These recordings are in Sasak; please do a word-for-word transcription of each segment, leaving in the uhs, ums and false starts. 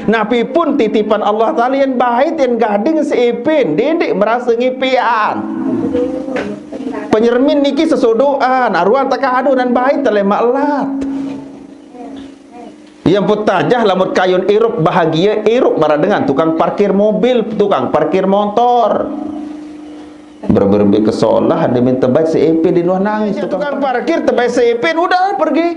Napi pun titipan Allah Ta'ala, yan bait, yan gading si Ipin, didik merasa ngipian. Penyermin niki sesodokan, aruan tekadu nan bait tele maklat. Yang putajah lamut kayun irup bahagia, irup marah dengan tukang parkir mobil, tukang parkir motor. Berembe-rembe ke solah, dia minta bait si Ipin di luar nangis. Tukang parkir tebai si Ipin, udah pergi.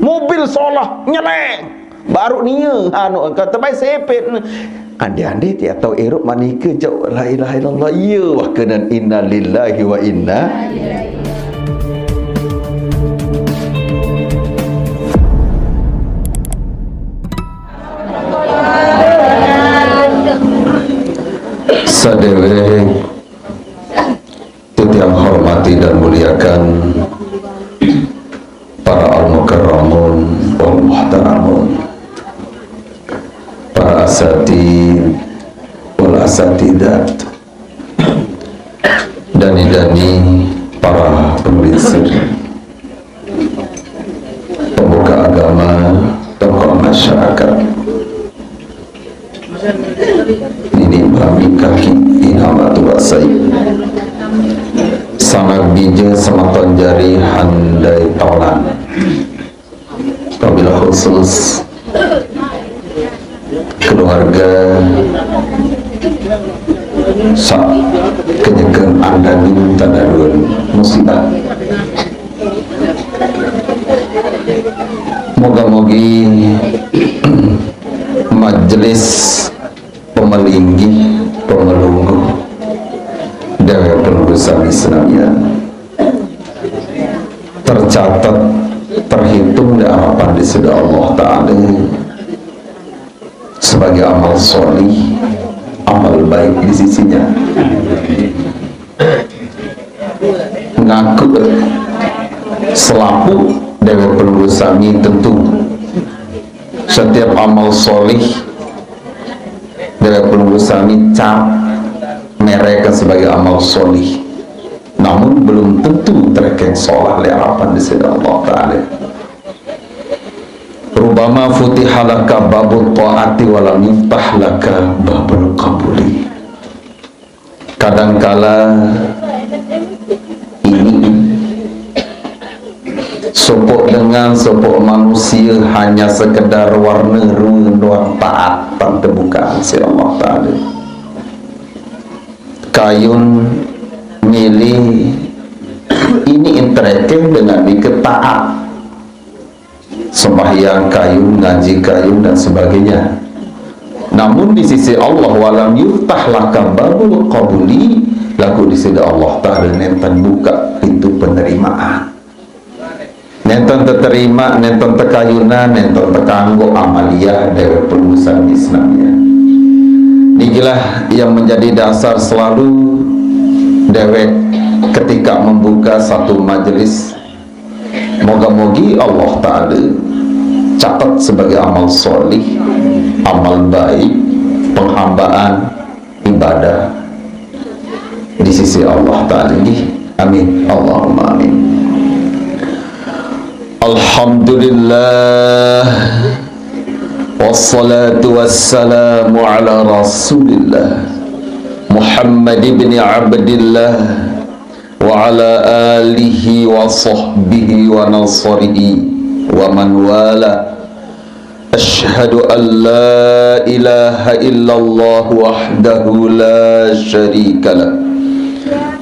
Mobil solah, nyeleng. Baru nia, anu, ke tebai si Ipin. Andi-andi tiap tahu irup manika jauh la ilaha illallah. Iya, wah kena inna lillahi wa inna. Sadewek titiang hormati dan muliakan para al-mukarramun wal muhtaramun, para asatid wal asatidat, dani-dani para pembinsir, pembuka agama, tokoh masyarakat. Ini mami kaki inama tua saya. Sangat bija semeton jari handai taulan. Wabilah khusus keluarga sa kenyeken andaning tadadun musibah. Moga-mogi majelis pemelinggih, pemelungguh dewek pelungguh sami senamian tercatat, terhitung di hadapan di sida Allah Ta'ala sebagai amal solih, amal baik di sisinya. Ngaku selaku dewek pelungguh sami tentu setiap amal solih dewek pelungguh sami cap mereka sebagai amal solih. Namun belum tentu terekeng solah le hadapan di sida Allah Ta'ala. Rubama futiha laka babul ta'ati walam yuftah laka babul qabuli. Kadangkala ini sopok dengan sopok manusia hanya sekedar warna rua doang taat pang tebukaan si Allah Ta'ala. Kayun milih ini interaktif dengan diketaat. Sembahyang kayun, ngaji kayun, dan sebagainya. Namun di sisi Allah, walam yuftah laka babul qabuli, laku di sisi Allah Ta'ala nenten buka pintu penerimaan. Nenten teterima, nenten tekayunan, nenten tekanggo amaliah dewek pelungguh sami senamian. Nikilah yang menjadi dasar selalu dewek ketika membuka satu majelis. Moga-mogi Allah Ta'ala catat sebagai amal solih, amal baik, penghambaan, ibadah di sisi Allah Ta'ala. Nggih. Amin. Allahumma amin. Alhamdulillah. Wassalatu wassalamu ala Rasulillah Muhammad ibni Abdillah wa ala alihi wa sahbihi wa nasarihi wa man wala. Asyhadu an la ilaha illallah wahdahu la syarika lah.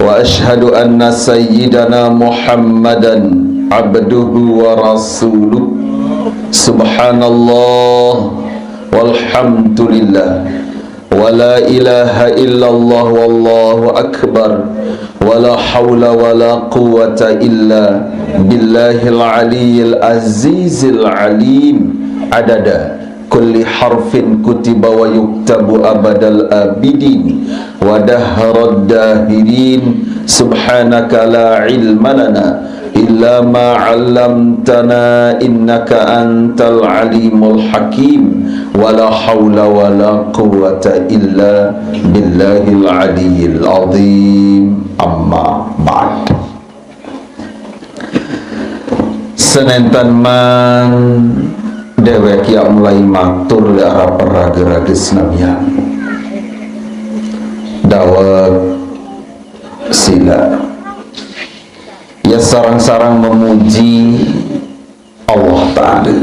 Wa asyhadu anna sayyidana Muhammadan abduhu wa rasuluh. Subhanallah walhamdulillah. Wa la ilaha illallah wallahu akbar. Wa la haula wa la quwwata illa billahil aliyyil azizil alim. Adada kulli harfin kutiba wa yuktabu abadal abidin wa dahrad dahirin. Subhanaka la ilma lana illa ma 'allamtana innaka antal alimul hakim. Wa la haula wa la quwwata illa billahil aliyyil azim. Amma ba'd. Senentan man Dewek ia mulai matur le arah para raga-raga senamian. Dawek sila. Ia sarang-sarang memuji Allah Ta'ala.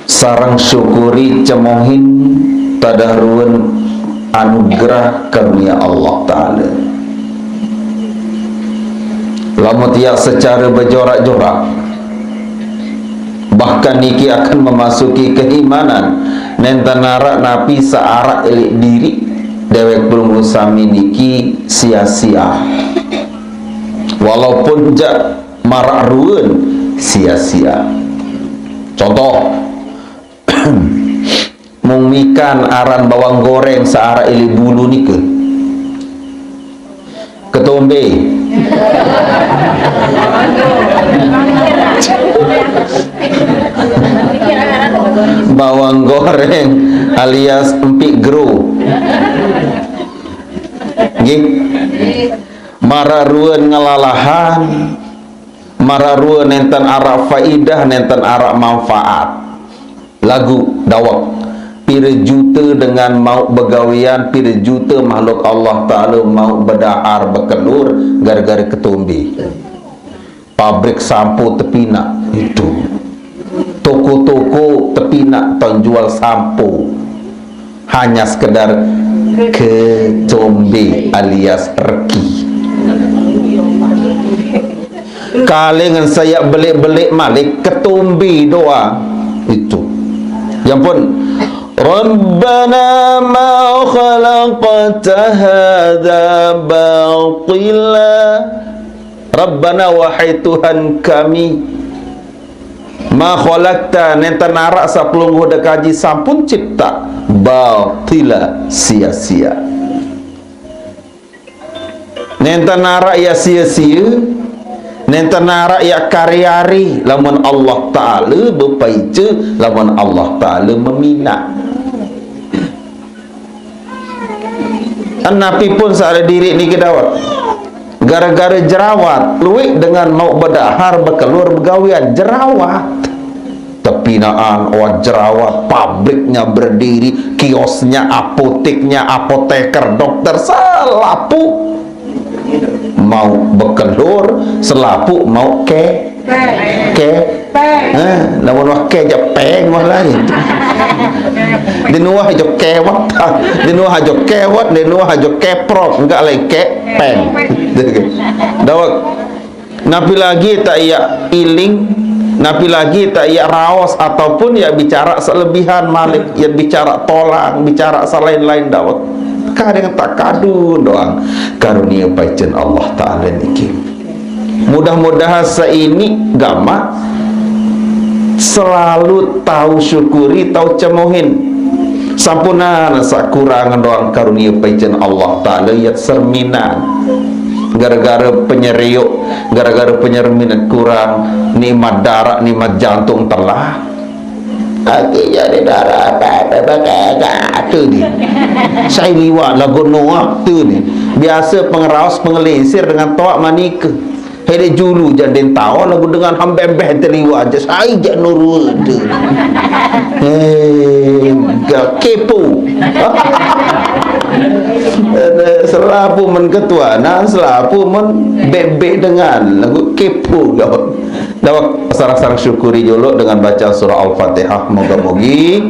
Sarang syukuri cemohin tadah ruan anugerah karunia Allah Ta'ala. Lamun ia secara bejorak-jorak, bahkan niki akan memasuki keimanan, nenten narak napi searak ilik diri, dewek pelungguh sami niki sia-sia. Walaupun jak marak ruan sia-sia. Contoh, mung mikan aran bawang goreng searak ilik bulu nika. Ketombe. Bawang goreng alias empik gero. Nggih. Marak ruan ngelalahan, marak ruan nenten arak faidah, nenten arak manfaat. Lagu dawek. Pira juta dengan mau begawian, pira juta makhluk Allah Ta'ala mau bedahar bekelur gara-gara ketombe. Pabrik sampo tepinak itu. Toko-toko tepinak tang jual sampo. Hanya sekedar ketombe alias reki. Kalingan saya belik-belik malik ketombe doang. Itu. Ya ampun. Rabbana ma khalaqta hadza batila. Rabbana, wahai Tuhan kami, ma khalaqta, nenten narak sapelungguh dekaji sampun cipta, batila, sia-sia. Nenten narak ia sia-sia, nenten narak ia kariari, lamun Allah Ta'ala bepaica, lamun Allah Ta'ala meminak. Napi pun searak diri niki dawek. Gara-gara jerawat, luik dengan mau bedahar, bekelur, begawian, jerawat. Tepinaan, oh, jerawat, pabriknya berdiri, kiosnya, apoteknya, apoteker, dokter, selapu mau bekelur, selapu mau ke, ke. Eh, lamun wah ke ja peng wah lain. Di nuah jo kewat, di nuah jo kewat, di nuah jo keprok, enggak lagi ke peng. Dawek. Napi lagi tak ia iling, napi lagi tak ia raos ataupun ia bicara selebihan malik, ia bicara tolang, bicara selain-lain dawek. Kadang tak kadun doang karunia paicen Allah Ta'ala niki. Mudah-mudahan seini gamak selalu tahu syukuri, tahu cemohin. Sampunan sakurang doang karunia paicen Allah Ta'ala ia serminan. Gara-gara penyeriuk, gara-gara penyermin kurang, nikmat darah, nikmat jantung telah. Aki jadi darah apa, apa, apa, apa, tu ni. Saya liwat lagu Noah tu ni. Biasa pengeraus, pengelinsir dengan toak manika. Hede julu jadin tawa lagu dengan hambembeh teliwat je. Saya jak nurut tu. Eh, ga kepo. Selapu men ketua, nah, selapu men bebek dengan lagu kepo kau. Dawek, sareng-sareng syukuri jolo dengan baca surah Al-Fatihah. Moga-mogi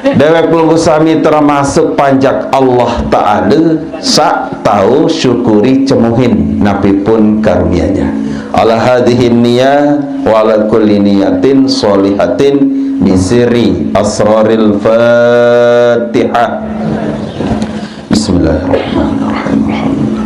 dewek pelungguh sami termasuk panjak Allah Ta'ala sak tahu syukuri cemuhin napi pun karunia-Nya. Ala hadhihi niyah wa ala kulli niyatin sholihatin bisirri asraril Fatihah. Bismillahirrahmanirrahim. Alhamdulillah.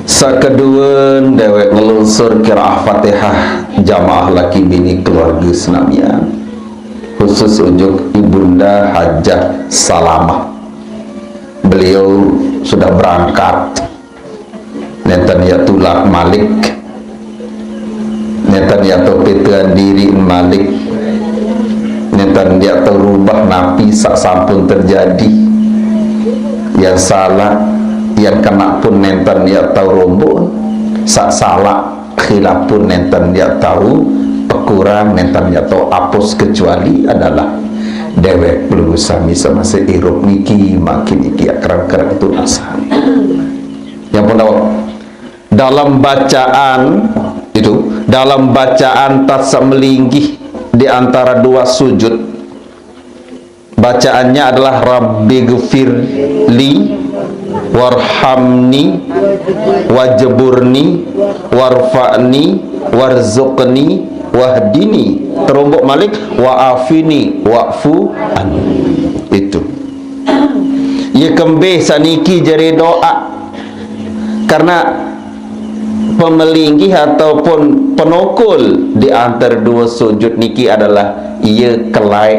Sakeduen dewek ngelungsur qiraah Fatihah jamaah laki bini keluarga senamian, khusus unjuk Ibunda Hajah Salamah. Beliau sudah berangkat. Nenten ia tulak malik. Nenten ia topitean diri malik. Nenten Nenten yak tau rubah napi sak sampun terjadi. Yang salah, yang kena pun nenten yak tau rombok. Sak salah khilaf pun nenten yak tau pekurang, nenten yak tau apus, kecuali adalah dewek pelungguh sami semasa irup niki, makin niki yak kerang-kerang tu rasa. Yang pun tahu, dalam bacaan itu, dalam bacaan tatsa melinggih di antara dua sujud, bacaannya adalah Rabbi gfirli warhamni wajburni warfa'ni warzuqni wahdini. Terumbuk malik, wa'afini wa'fu anni. Itu. Ia kembih saniki jari doa. Karena pemelinggih ataupun penokol di antara dua sujud niki adalah ia kelai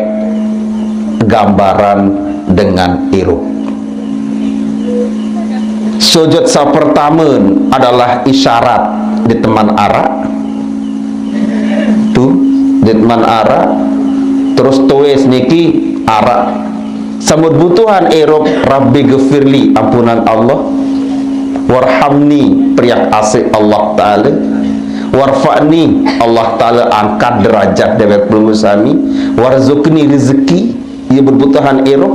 gambaran dengan irup. Sujud sapertama adalah isyarat di teman arak. Tu, di teman arak. Terus tuis niki arak. Samut butuhan irup, Rabbi gfirli, ampunan Allah. Warhamni, periak asik Allah Ta'ala. Warfa'ni, Allah Ta'ala angkat derajat dewek pelungguh sami. Warzukni, rezeki, ia berbutuhan irup.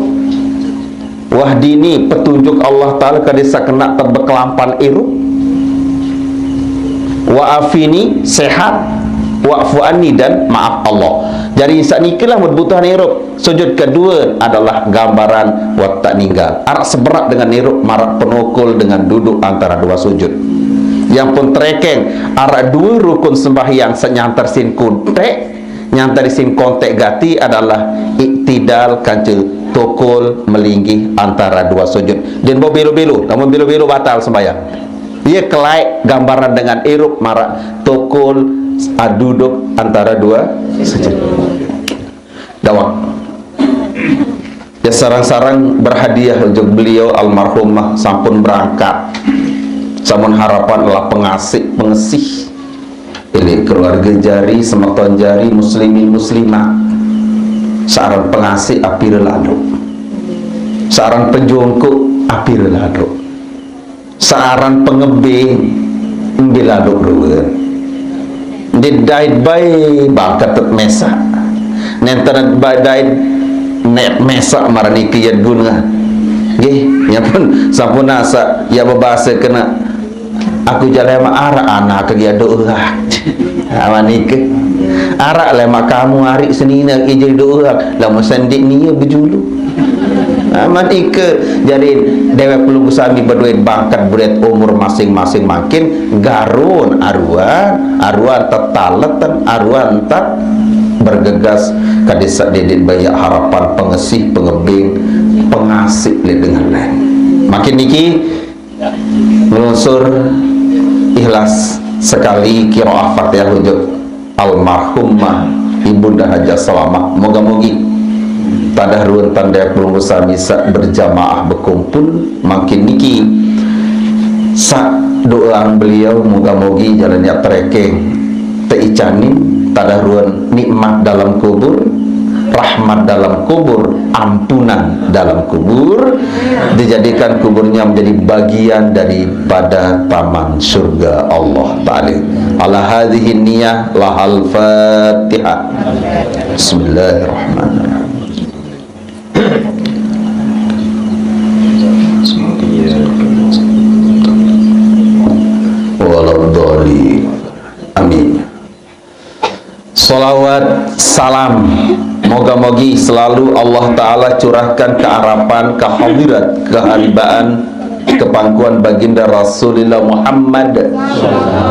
Wahdini, petunjuk Allah Ta'ala kadi sakena tebekelampan irup. Wa'afini, sehat. Wa'fu anni, dan maaf Allah. Jadi, sak nikilah berbutuhan irup. Sujud kedua adalah gambaran watak ninggal. Arak seberat dengan irup, marak penokol dengan duduk antara dua sujud. Yang pun terekeng, arak dua rukun sembahyang senyantar sin kuntek, nyantar sin kontek gati adalah iktidal kanca tokol melinggih antara dua sujud. Dan bau belo-belo, namun belo-belo batal sembahyang. Ia kelai gambaran dengan irup marak tokol, ah, duduk antara dua sujud. Dawang. Ya, sarang-sarang berhadiah ujuk beliau almarhumah sampun berangkat. Samun harapan adalah pengasih, pengesih. Ini keluarga jari, semeton jari, muslimin muslimat. Sarang pengasih api lelalu. Sarang penjongkok api lelalu. Saaran pengebing, mbe laduk ruwet. Di dait bai bangket tet mesak. Nenten bai dait net mesak marani kiyat guna. Nggih, ya pun, sampun asa, ya bebasa kena. Aku jale ma arak anak ke dia doa. Aman ike. Arak le ma kamu ari senina ije doa. Lah mesendik nia bejulu. Aman ike. Jadi dewek pelungguh sami beduit bangket berit umur masing-masing makin garun aruan, aruan tetaleten, aruan tat bergegas kadi sak didit bayak harapan pengesih, pengebing, pengasih le dengan lain. Makin niki ngelunsur ikhlas sekali qiraah Fatihah ujuk almarhumah Ibunda Hajah Salamah. Moga-mogi tadah ruan tanda pelungguh sami sak berjamaah bekumpul makin niki sak doang beliau, moga-mogi jalan yak terekeng teicanin tadah ruan nikmat dalam kubur, rahmat dalam kubur, ampunan dalam kubur, dijadikan kuburnya menjadi bagian daripada taman surga Allah Ta'ala. Ala hadhihi niyah lahal Fatihah. Bismillahirrahmanirrahim. Waladdallin. Amin. Salawat, salam, moga-mogi selalu Allah Ta'ala curahkan ke harapan, ke hadirat, keharibaan, ke pangkuan baginda Rasulullah Muhammad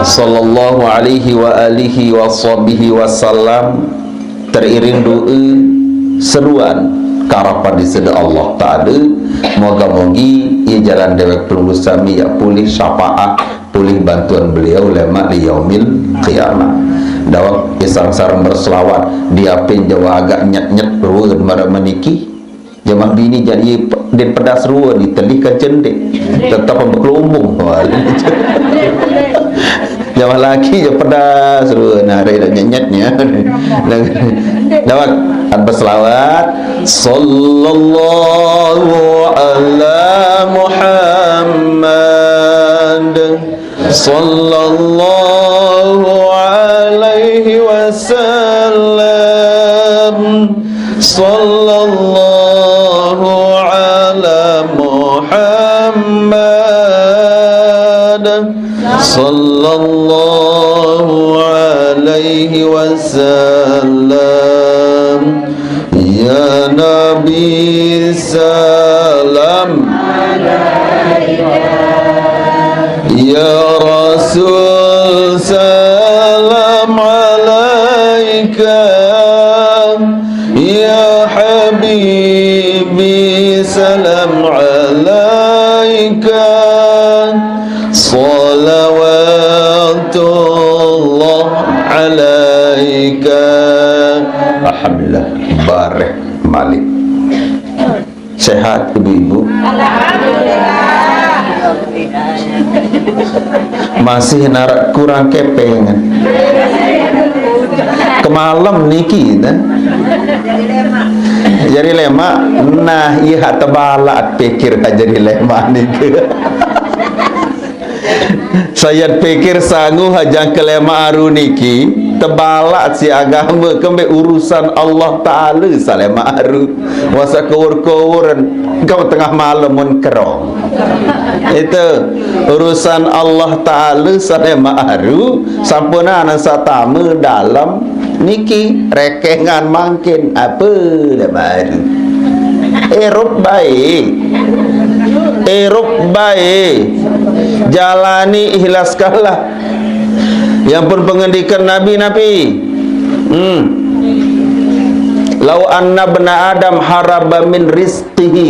sallallahu alaihi wa alihi wa sahbihi wasallam, teriring doa seruan ke harapan di sida Allah Ta'ala. Moga-mogi ia jalan dewek pelungguh sami yak pulih syafaat, pulih bantuan beliau lemak di yaumil qiyamah. Dawak isang sarang berselawat, diapin jawa agak nyet-nyet ruwet marah meniki. Jamah bini jadi din pedas ruwet ditelih kan cendik. Tetap bekelumbung. Jamaah laki je pedas tu, nah, dah nyenyetnya. Dah, dah, berselawat. Sallallahu ala Muhammad. Sallallahu alaihi wasallam. Sallallahu ala Muhammad. Sallallahu alaihi wasallam. Ya Nabi salam. Ya Rasul salam alaika. Ya Habibi salam alaika. Salawatullah alaika. Alhamdulillah. Bareh malik. Sehat ibu-ibu? Masih narak kurang kepeng. Kemalem niki, nah. Jadi lemak. Nah, iya, tebalat pikir jadi lemak niki. Saya pikir sanggup aja ke lemak aru niki, tebalat si agama kembe urusan Allah Ta'ala sa lemak aru. Wasa kowur-kowuran kau tengah malam mun kerong. Itu urusan Allah Ta'ala sa lemak aru, sampun anan satama dalam niki rekengan mangkin apa lemak aru. Erup baik. Erup baik. Jalani ikhlaskanlah. Yang pun pengendikan Nabi-Nabi. Hmm. Lau anna bena Adam haraba min rizqihi.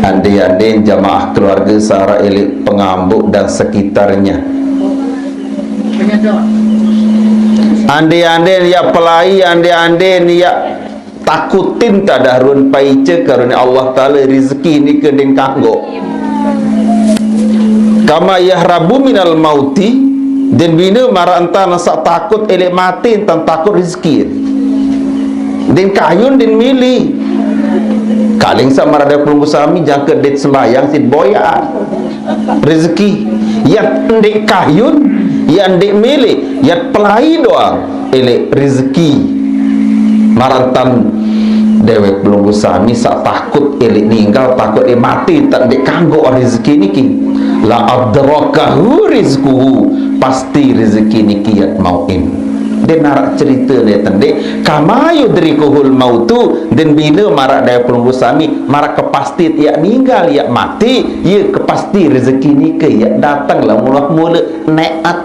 Andai-andai jamaah keluarga sara ilik pengambuk dan sekitarnya. Andai-andai ya pelai, andai-andai ya takutin tadah run paice karena Allah Ta'ala rezeki ni ke ding kanggo. Kama yahrabu minal mauti, dan bina marah entan sa takut elek mati, entan takut rezeki. Din kayun, din mili. Kaling sa marah dek pelunggu sami, jangka dit sembayang, sit boyaan. Rezeki. Ya ndik kayun, ya ndik mili, ya pelai doang. Elek rezeki. Marantan dewek pelunggu sami sa takut elek ninggal, takut elek mati, tak dek kanggo rezeki niki. La adrakahu rizquhu, pasti rezeki niki ya mauin. Dia narak cerita dia tendek, kama yudrikuhul mautu, dan bila marak dewek pelunggu sami, marak kepasti ya ninggal, ya mati, ya kepasti rezeki niki ya datang lah mula-mula neat.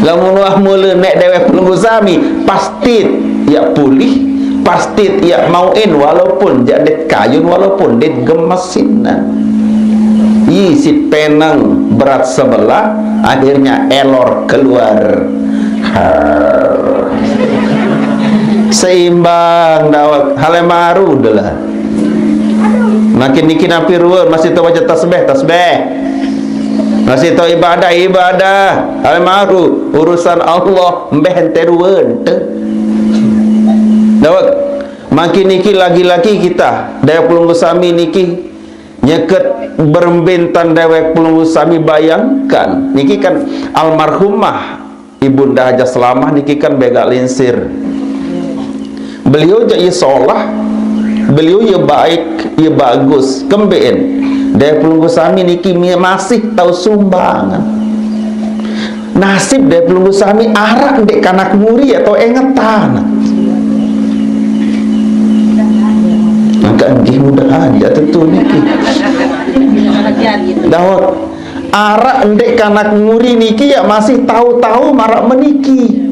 Lamun wah mula nek dewek pelunggu sami, pasti ya pulih, pasti ya mauin walaupun jak det kayun, walaupun det gemesin. Isi penang berat sebelah, akhirnya elor keluar. Har. Seimbang dawak halemaru delah. Makin niki nampi ruwet, masih tau baca tasbih, tasbih. Masih tau ibadah, ibadah. Almaru, urusan Allah, mbeh ente ruwet. Dawak, makin niki lagi-lagi kita, daya pelunggu sami niki, nyeket berembentan dewek pelunggu sami, bayangkan. Niki kan almarhumah Ibunda Hajah Selamah niki kan begak linsir. Beliau ja ye solah, beliau ye baik, ye bagus, kemben. Daya pelunggu sami niki mi-, masih tau sumbangan. Nasib daya pelunggu sami arak ndek kanak muri atau engetan. Angka enggih mudahan ya tentu niki. Dawak arak ndek kanak nguri niki ya masih tau-tau marak meniki.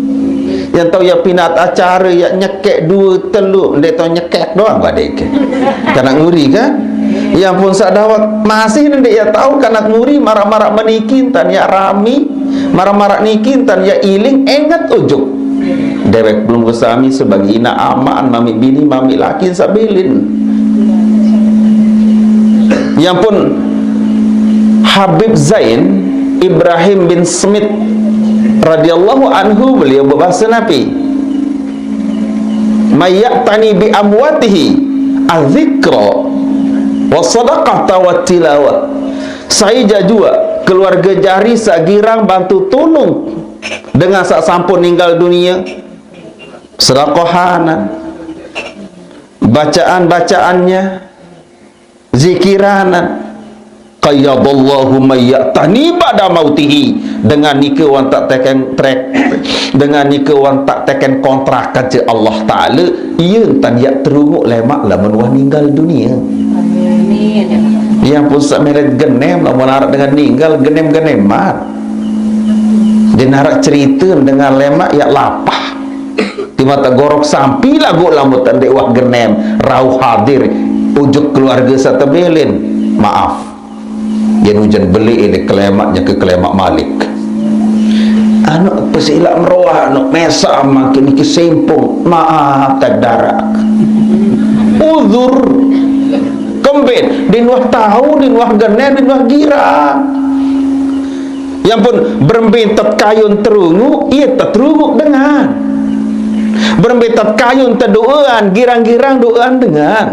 Yang tau ya pinat acara ya nyekek dua telu, ndek tau nyekek doang badek. Kanak nguri kan? Yang pun sak dawak masih ndek ya tau kanak nguri marak-marak meniki, entan ya rami, marak-marak niki, entan ya iling, enget ujuk. Dewek pelunggu sami sebagai ina aman, mami bini, mami laki sabilin. Yang pun Habib Zain Ibrahim bin Smith radhiyallahu anhu, beliau berbahasa Nabi, "Mayya'tani bi amwatihi azikra wa sadaqata wa tilawah." Saya jajua keluarga jari sagirang bantu tulung dengan sak sampun ninggal dunia, sedekahana, bacaan-bacaannya, zikiranan. Qayyadallahu may ya'tani ba'da mautihi. Dengan nika wan tak teken trek, dengan nika wan tak teken kontrak, kata Allah Taala, iya entan yak terunguk lemak lamun wah ninggal dunia. Amin. Yang pun sak melet genem lamun arak dengan ninggal genem-geneman. Dia narak cerita dengan lemak yak lapah. Di mata gorok sampi lagu lamun tandek wah genem, rauh hadir ujuk keluarga satebelin. Maaf. Yen ujan beli ini kelemaknya ke kelemak malik. Anak pesilak meroah, anak mesak makin iki simpung. Maaf, tak darak. Uzur. Kembin, din wah tahu, din wah genem, din wah girang. Yang pun berembe tet kayun terungu, iya tet terungu dengan. Berembe tet kayun tedoaan, girang-girang doaan dengan.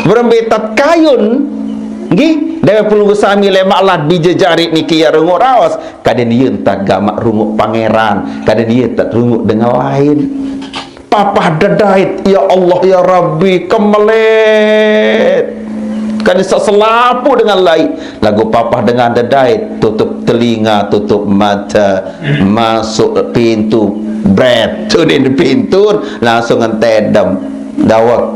Berembe tet kayun, nggih, dewe pelunggu sami lemak lad bija jarit niki ya runguk raos. Kadin iya tet gamak runguk pangeran, kadin iya tet runguk dengan lain. Papah dedait, ya Allah, ya Rabbi, kemelet. Kan bisa selapu dengan lai. Lagu papah dengan dedait, tutup telinga, tutup mata, masuk pintu, bret, tudin pintu, langsung ngentedem. Dawak,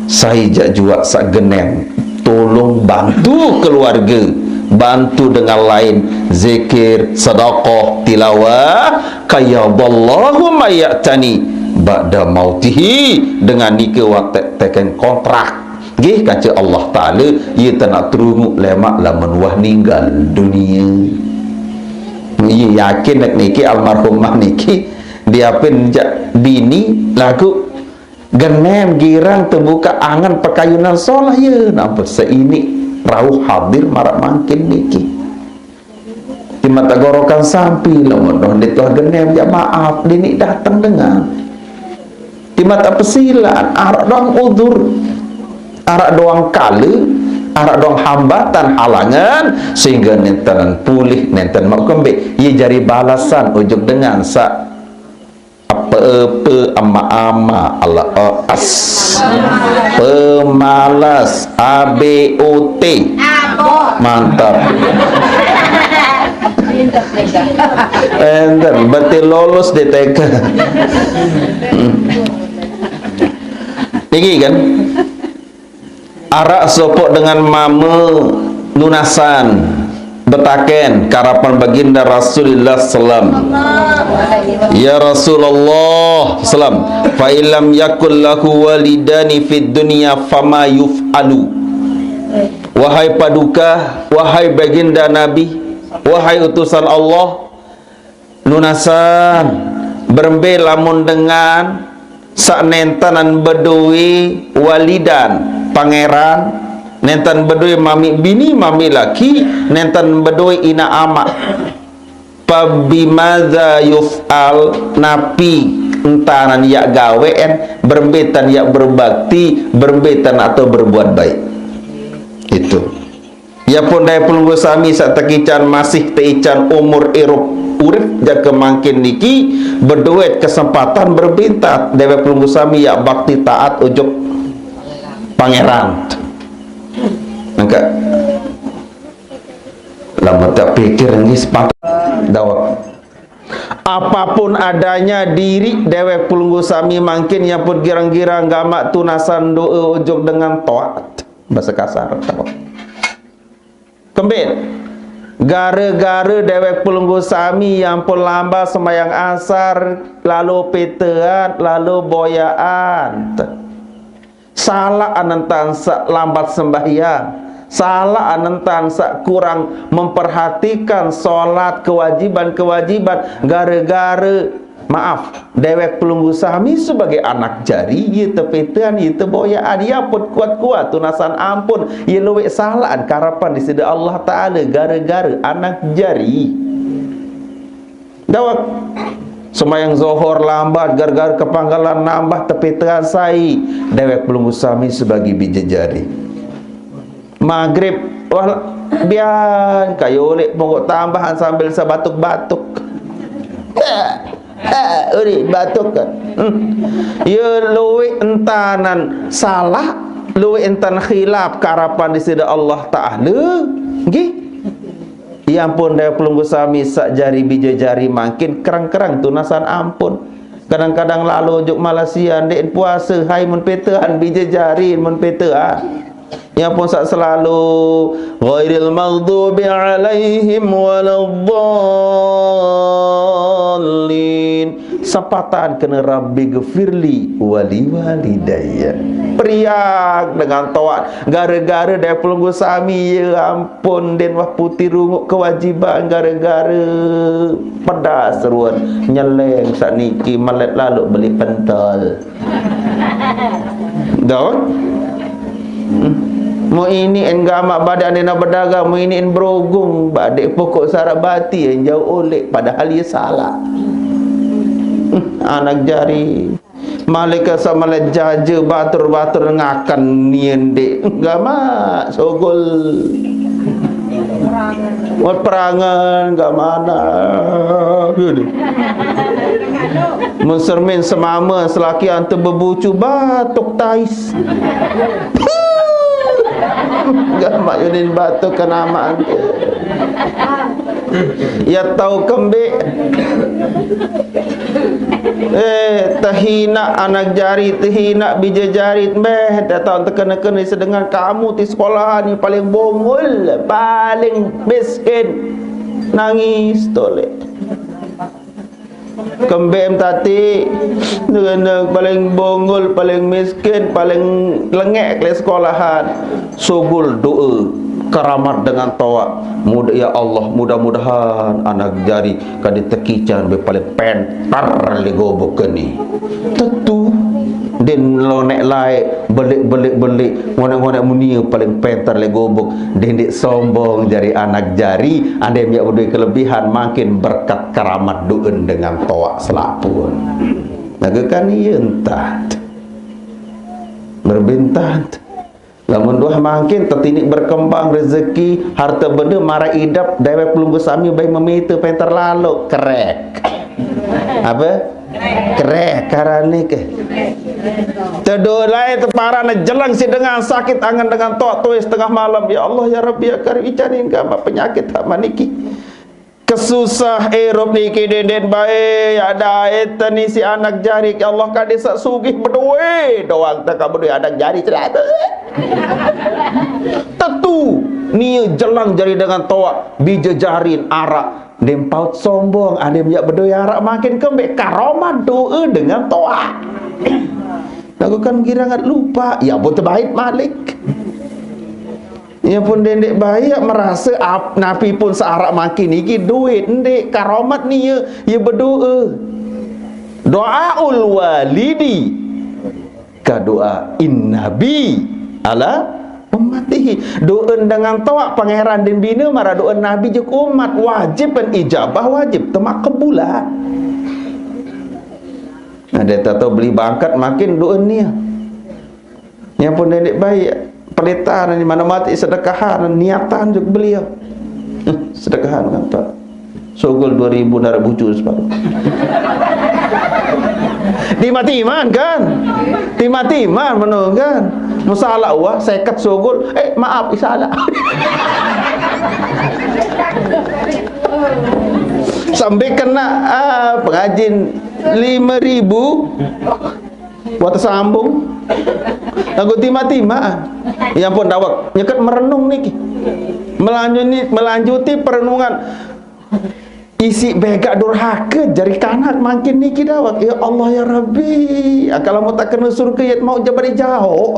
saya jak juak sak genem. Tolong bantu keluarga, bantu dengan lain, zikir, sedekah, tilawah, kaya wallahu mayatani ba'da mautihi, dengan nika watek teken kontrak. Gih kaca Allah Taala, ia tak nak terunguk lemak lamun wah ninggal dunia. Ia yakin nak niki almarhumah niki diapin jak bini lagu genem girang terbuka angan pekayunan solah ya nampak seini rauh hadir marak mangkin niki. Di mata gorokan sampi lamun doh dituah genem ya maaf dini datang dengan. Di mata pesilaan arak doang udur, arak doang kala, arak doang hambatan halangan sehingga nenten pulih nenten mau kembe. Ia jari balasan ujuk dengan sa apa-apa ama-ama ala as pemalas A B O T. Mantap. Enten berarti lulus di T K. Hmm. Niki kan arak sopok dengan mama nunasan betaken karapan baginda Rasulullah sallam. Ya Rasulullah sallam, fa illam yakul lahu walidani fid dunya fama yuf'alu. Wahai paduka, wahai baginda Nabi, wahai utusan Allah, nunasan berembe lamun dengan sak nentanan bedoe walidan pangeran, nentan bedoe mami bini mami laki, nentan bedoe ina ama. Pabimadza yuf'al napi entanan yak gawean berembe tan yak berbakti berembe tan atau berbuat baik. Itu. Ya pun dai pelunggu sami sak tekican masih teican umur irup urip jaka mangkin niki beduet kesempatan berbintat dewek pelunggu sami yak bakti taat ujuk pangeran. Nengka lama tak pikir ni sepatah dawak. Apapun adanya diri dewek pelunggu sami mangkin ya pun girang-girang gamak tunasan doa ujuk dengan toat. Bahasa kasar. Kembit. Gara-gara dewek pelunggu sami yang pun lamba sembahyang asar, lalu pitean, lalu boyaan. Salah anentan sak lambat sembahyang. Salah anentan sak kurang memperhatikan solat kewajiban-kewajiban gara-gara Maaf, dewek pelungguh sami sebagai anak jari, ye tepetean, ye teboyaan, ye pun kuat-kuat tunasan ampun, ye luwek salaan karapan di sida Allah Ta'ala gara-gara anak jari. Dawek semayang Zohor lambat, gara-gara kepanggalan nambah, tepetean sai, dewek pelungguh sami sebagai bija jari. Maghrib, wah, bian kayu ulik pokok tambahan sambil sebatuk-batuk. Urik batuk kan. Hmm. Ya luwek entanan salah, luwek entan khilaf karapan di sida Allah Ta'ala. Nggih. Ya ampun, dewek pelungguh sami sak jari bija jari mangkin kerang-kerang tunasan ampun. Kadang-kadang lalu juk Malaysia, ndeqn puasa, hai mun petean bija jari mun petean. Ya pun sak selalu, ghairil maghdubi alaihim waladdallin. Sepatan kena Rabbi gfirli wali walidayya. Periak dengan toat. Gara-gara dewek pelungguh sami, ya ampun, den wah putih runguk kewajiban gara-gara pedas ruan. Nyeleng sak niki melet lalu beli pentol. Dah. Hmm. Mu ini en gamak badan dena bedagang, mu ini en berogung, badik pokok sarak bati en jauh oleh, padahal ia salah. Hmm. Anak jari. Malaikat sama le jaja batur-batur ngakan nien dek. Gamak, sogol. Wat perangan, gak mana. Gini. Mun sermin semama selaki ante bebucu batuk tais. Gak mak yunin batuk kena mak ante. Ya tau kembik. Eh, tehina anak jari, tehina bija jari, meh, datang tekena-kena sedengan kamu ti sekolahan yang paling bongol, paling miskin. Nangis tolek. Kembem tati, dengan paling bongol, paling miskin, paling lengek le sekolahan. Sugul doa, keramat dengan toa. Mudah, ya Allah, mudah-mudahan anak jari kadi tekican be paling pentar le gobok keni. Tetu. Den lonek lae, belik-belik-belik, ngonek-ngonek munia paling pentar le gobok. Den dek sombong jari anak jari, ande miak bedoi kelebihan, makin berkat keramat doen dengan toa selapun. Naga kan iya entat. Berbintat. Lamun duah mangkin tetinik berkembang rezeki, harta benda, mara idap, dewek pelungguh sami bai memita pentar lalu, kerek. Apa? Kerek karane ke. Teduh lai teparane jelang si dengan sakit angan dengan tok tuis tengah malam. Ya Allah, ya Rabbi, ya Karim, icanin kama penyakit hak maniki. Kesusah irup niki dindin bae, ya dae teni si anak jari, ya Allah, kade sak sugih bedue doang teka bedue anak jari celaka. Tetu, nia jelang jari dengan toa, bija jarin arak, dem paut sombong, adem yak bedue arak makin kembek karoman doa dengan toa. Lagu kan girangat lupa, ya pun tebait malik. Ia pun dendek baik merasa ap, napi pun searak makin iki duit, ndik karomat ni ia, ia berdoa. Doaul walidi ka doa in nabi ala ummatihi. Doa dengan toak pangeran din bina mara doa nabi juk umat, wajib kan ijabah, wajib temak kebulan. Nah, dia tahu beli bangkat makin doa ni. Yang pun nenek baik, pelita ni mana mati sedekahan, niatan juga beliau. Sedekahan kan tak. Sogol dua ribu narik bucu separuh. Di mati iman kan? Di mati iman menung kan? Masalah wah seket sogol, eh maaf, isalah. Sampai kena ah, pengajin lima ribu. Buat tersambung. Lagu tima-timaan. Ya ampun, dawek. Nyeket merenung niki. Melanjuni, melanjuti perenungan. Isi begak durhaka jari kanak makin niki dawek. Ya Allah, ya Rabbi. Ah, kalau mau tak kena surga, ya mau jabat jauh.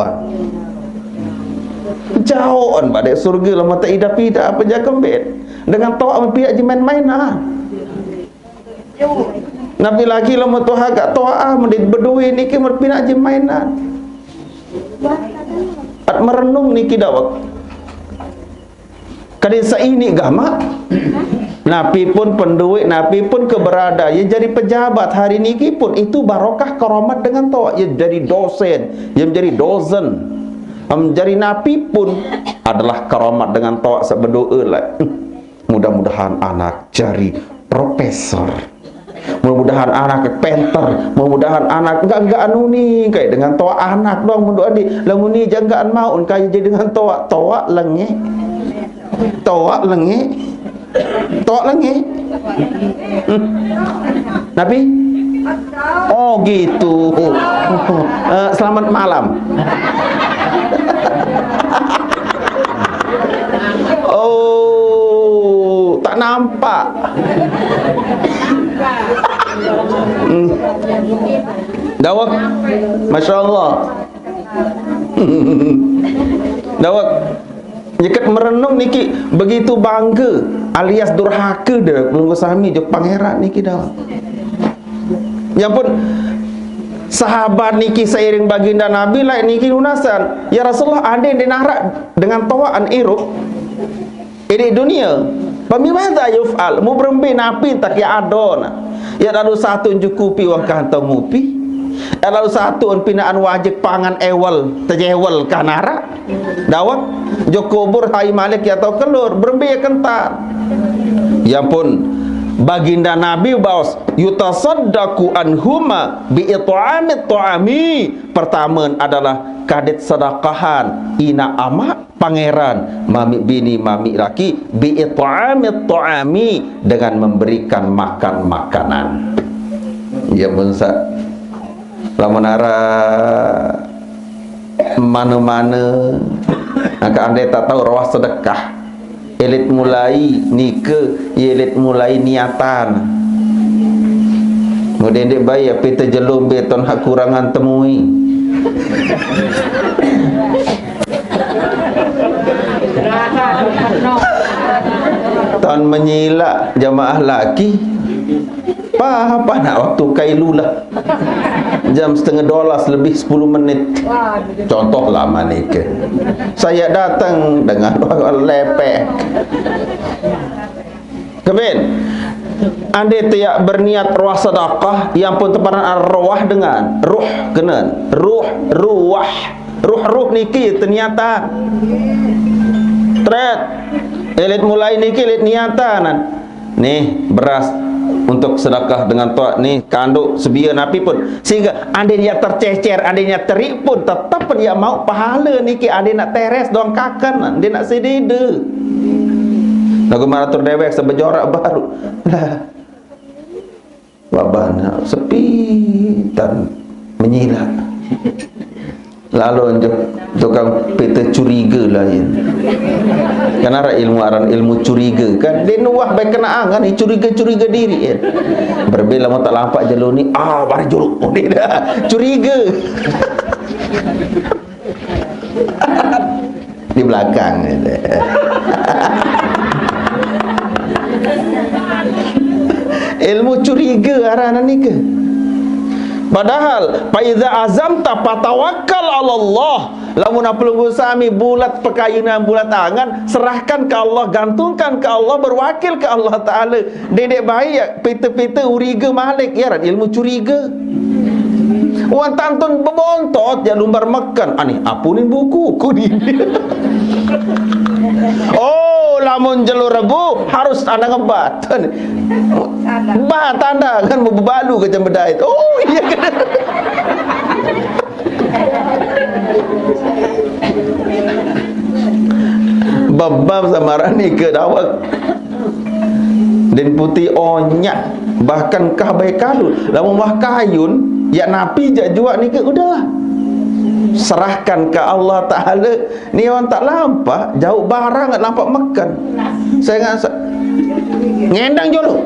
Jauh, badai surga lah mata idap-idap apa jaga kembit. Dengan toak pihak je main-main ah. Napi lagi lamun tuha gak to'ah, mending beduit niki merpina aja mainan. At merenung niki dawek. Kadin saini gamak. Napi pun penduit, napi pun keberadaan, ya jadi pejabat hari niki pun itu barokah keramat dengan to'ah. Ya jadi dosen, ya menjadi dosen, menjadi napi pun adalah keramat dengan to'ah sebedoa lah. Mudah-mudahan anak jadi profesor. Mudah-mudahan anak penter, mudah-mudahan anak enggak enggak anu ni, kayak dengan to'ah anak doang mendoa di lamun ni jangan mau kayak jadi dengan to'ah, to'ah lenge. To'ah lenge. To'ah lenge. Hmm. Napi? Oh gitu. Eh, selamat malam. Oh, tak nampak. Hmm. Dawek. Masya Allah. Dawek. Nyekat merenung niki begitu bangga alias durhaka dah pelungguh sami jok pangeran niki dawek. Ya pun sahabat niki seiring baginda Nabi lain niki lunasan. Ya Rasulullah, ande dinarak dengan to'ah an irup. Ini dunia. Pamimada yuf'al, mu berembe napi tak ya adona. Ya lalu satu jukupi wah kah tau mupi. Ya lalu satu pinaan wajik pangan ewel, tejewel kanara. Dawek, jok kubur hai malik ya tau kelur, berembe ya kentar. Ya pun, baginda Nabi baos, yutasaddaqu anhuma bi it'amit ta'ami. Pertama adalah kadit sedekahan ina amak pangeran, mami bini, mami laki, bi it'amit ta'ami, dengan memberikan makan makanan. Ya pun sa lamun ara mana-mana, angka ande tak tahu roh sedekah. Elit mulai nike, elit mulai niatan. Kemudian dek bayi apa terjelum beton hak kurangan temui. Tahun menyilak jamaah laki. Pah, apa nak waktu kailulah? Jam setengah dolas lebih sepuluh menit. Contoh lama nike. Saya datang dengan lepek. Kebin. Ande tiak berniat roh sedekah, yang pun teparan roh dengan ruh kenen. Ruh, ruah. Ruh-ruh niki ternyata. Tret. Elit mulai niki elit niatan. Nih, beras untuk sedekah dengan to'ah nih, kanduk sebia napi pun. Sehingga andainya tercecer, andainya terik pun tetap pun ya mau pahala niki, andai nak teres doang kakan, andai nak sedede. Lagu maratur dewek sebejorak baru. Lah. Babana sepi tan menyilak. Lalu anjuk tukang peta curiga lain. Kan ada ilmu aran ilmu curiga kan. Dia nuah baik kena angan curiga-curiga diri ya. Berbeda mau tak lampak jalur ni, ah, bari juruk. Dia dah curiga. Di belakang. Ilmu curiga arana nika. Padahal, fa iza azamta fatawakkal 'ala Allah. Lamun pelungguh sami bulat pekayunan, bulat angan, serahkan ke Allah, gantungkan ke Allah, berwakil ke Allah Ta'ala. Dedek baik ya, pita-pita uriga malik ya, ran ilmu curiga. Wan tantun bebontot ya lumbar meken. Aneh, apunin buku ku di. Oh, lamun jelo Rebu harus tanda ngebat. Bah tanda kan mau bebalu ke jam bedait. Oh iya kan. Babab sama rani ke dawak. Din putih onyak, bahkan kah baik kalu. Lamun wah kayun, ya napi jak juak ni ke udahlah. Serahkan ke Allah Ta'ala. Ni orang tak lampak, jauh barang tak lampak makan. Saya ngan sa- ngendang jolo.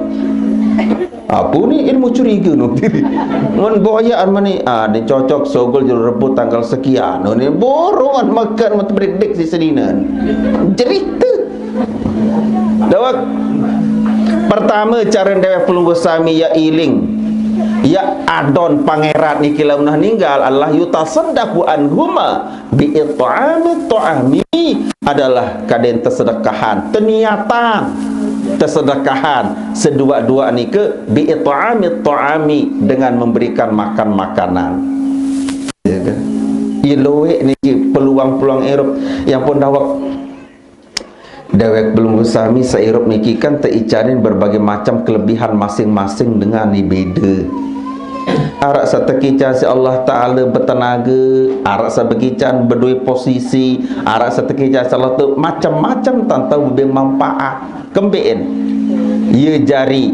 Apa ni ilmu curiga nu diri. Mun boyaan mani, ah, ni cocok sogol jero rebut tanggal sekian. Nu ni borongan makan mata bedik si sedinan. Cerita. Dawak. Pertama cara dewek pelungguh sami ya iling. Ya, adon pangeran niki lamun ninggal adalah yutasaddaqu anhuma bi it'amit ta'ami, adalah kaden tasedekahan, teniatan tasedekahan sedua-dua nike bi it'amit ta'ami, dengan memberikan makan makanan. Ya kan? Iye luwek niki peluang-peluang irup, ya ampun dawek. Dewek pelungguh sami seirup niki kan teicanin berbagai macam kelebihan masing-masing dengan ibede. Arak satekican si Allah Ta'ala betenaga, arak sabekican bedue posisi, arak satekican si Allah tu macam-macam tantau bebeng manfaat. Kembe'en. Ye jari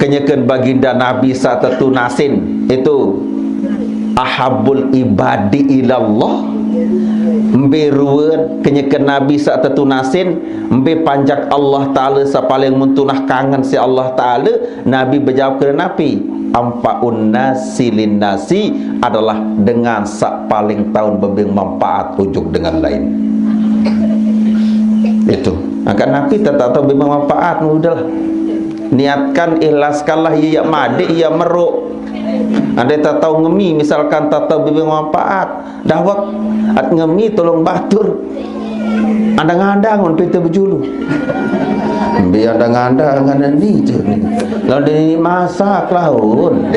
kenyeken baginda Nabi satetunasin itu ahabul ibadi ilallah. Mbe ruen kenyeken Nabi satetunasin, mbe panjak Allah Ta'ala sapaling mentunah kangen si Allah Ta'ala, Nabi bejawab kena napi? Ampa'un nasi lin nasi adalah dengan sak paling taun bebeng manfaat ujuk dengan lain. Itu. Angkat napi tak tahu bebeng manfaat, udahlah. Niatkan, ikhlaskanlah, iya made, iya meruk. Andai tak tahu ngemi, misalkan tak tahu bebeng manfaat, dawek at ngemi tolong batur. Andang-andang on pete bejulu. Bi andang-andang ngana ni je. Lalu dia ni masak laun.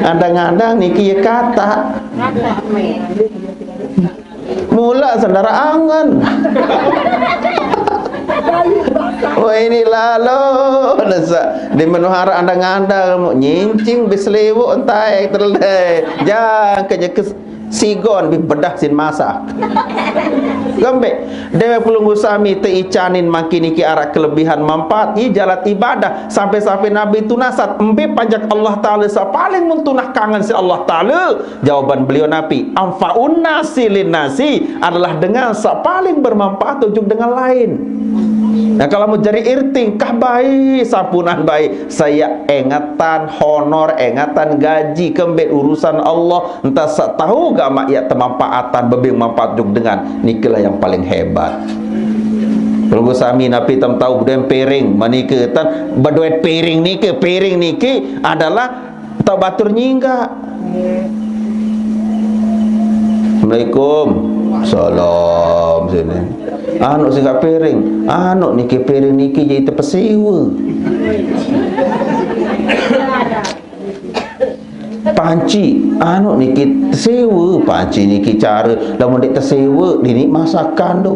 Andang-andang niki ye kata. Mula sendara angan. Wah, ini lalu nesa di menohara andang-andang mau nyincing bislewo entai terleh. Jangan kerja ke sigon bi bedah sin masak. Gembe, dewe pelunggu sami teicanin makin iki arak kelebihan manfaat i jalan ibadah sampai-sampai Nabi tunasat embe panjak Allah Ta'ala sa paling mentunah kangen si Allah Ta'ala. Jawaban beliau napi? Anfa'un nasi lin nasi adalah dengan sa paling bermanfaat ujuk dengan lain. Nah, kalau mau jadi irting kah baik, sampunan baik, saya ingetan honor, ingetan gaji kembet urusan Allah, entah sa tahu gak mak ya temanfaatan bebing manfaat ujuk dengan nikilah yang paling hebat. Pelunggu sami napi tam tahu beduen piring manike tan beduen piring nike piring niki adalah tau batur nyingga. Assalamualaikum. Salam sini. Anu singga piring. Anu niki piring niki jadi tepesiwa. Panci, anu niki tesewa, panci niki cara lamun dek tesewa dini masakan tu.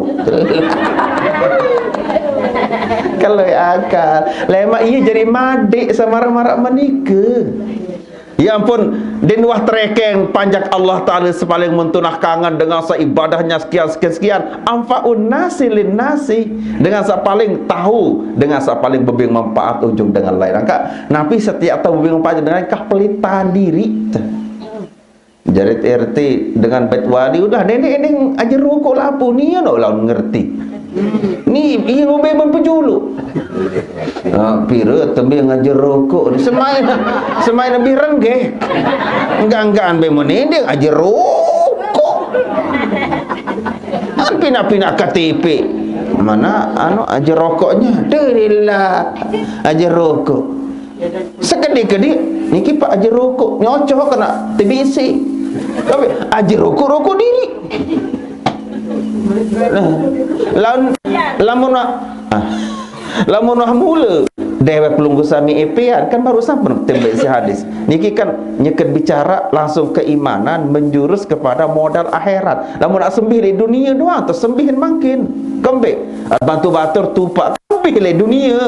Kalau akal, lemak iya jadi madik samarak-marak menikah. Ya ampun, din wah terekeng panjak Allah Ta'ala sepaling mentunah kangen dengan seibadahnya sekian sekian sekian. Anfa'un nasi lin nasi, dengan sepaling tahu, dengan sepaling bebing manfaat ujung dengan lain. Angka napi setiap tahu bebing manfaat dengan kah pelitan diri. Jarit R T dengan bet wali udah nenek ini aja rokok lapu ni no lawan ngerti. Ni iya ngombe pejulu. Ha, pira tembe ngajar rokok ni semai semai lebih renggeh. Enggak-enggaan be meninding aja rokok. Kan pina-pina K T P. Mana anu aja rokoknya? Dirilah aja rokok. Sekedi-kedi niki Pak aja rokok nyocok kena T B C. Tapi aja rokok rokok diri. Nah, laun lamun ah, lamun wah mula dewek pelunggu sami epean kan baru sampun tembe isi hadis. Niki kan nyeket bicara langsung keimanan menjurus kepada modal akhirat. Lamun nak sembih di dunia doang terus sembihin makin kembe bantu batur tupak kembe le dunia.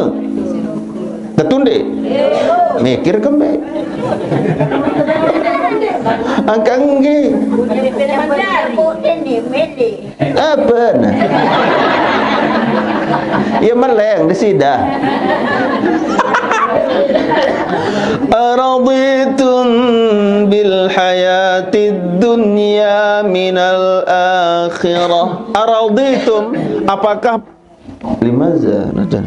Tetunde mikir kembe angka nggih. Apa nah? Ya meleng di sida. Araditum bil hayatid dunya minal akhirah. Araditum, apakah limaza nadan?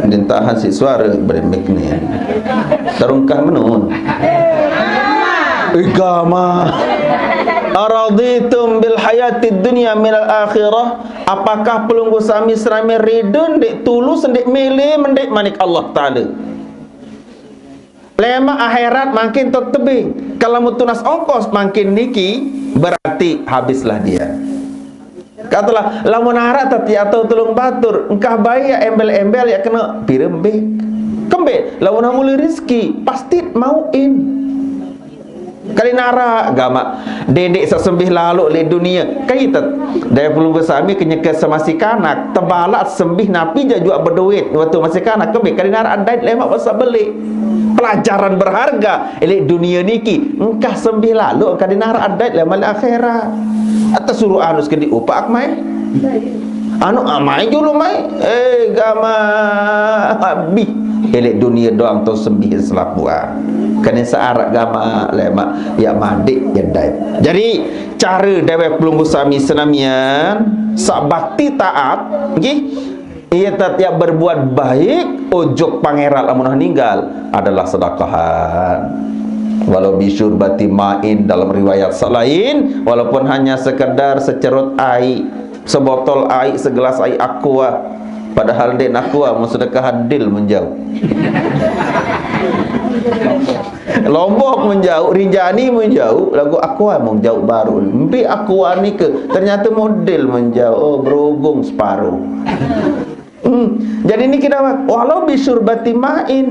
Din tahan si suara beremik ni. Tarungkah menun. Igama. Araditum bil hayatid dunya minal akhirah. Apakah pelungguh sami senamian rida ndeq tulus, ndeq mele, ndeq manik Allah Taala? Lemaq akhirat mangkin to tebeng. Kalau metunas ongkos mangkin niki, berarti habislah dia. Katalah, lamun araq tetiaq tao tulung batur, engkah bae yaq embel-embel yaq kene pire mbe. Kembe, lamun mule rezeki, pasti mauqin. Kali naraq gamaq, dendeq saq sembih lalo leq dunie. Kaitet, dait pelungguh sami kenyeke semasi kanak, tebalaq sembih napi jaq juaq bedoit waktu masih kanak. Kembe, kali naraq dait lemaq basa beleq. Pelajaran berharga leq dunie niki, engkah sembih lalo kali naraq dait lemaq leq akhirat. Atau suruh anu sekediq upaq mai. Anu, ah, mai julu mai. Eh, gamaq abih. Leq dunie doang to sembih selapuan. Kene saq araq gamaq lemaq, yaq madeq, yaq dait. Jari, care dewek pelungguh sami senamian, saq bakti taat, nggih, ie tetiaq berbuat baik ojok pangeran lamun ninggal adalah sedekahan. Walau bisyurbati ma'in, dalam riwayat saq lain, walaupun hanya sekedar secerut aiq. Sebotol aiq, segelas aiq Aqua. Padahal ndeqn Aqua, mun sedekah dil menjauh. Lombok menjauh, Rinjani menjauh, laguq Aqua menjauh baru. Mbe Aqua nike? Ternyata model menjauh. Oh, berhubung separuh. Hmm. Jadi niki dawek, walau bisyurbati ma'in.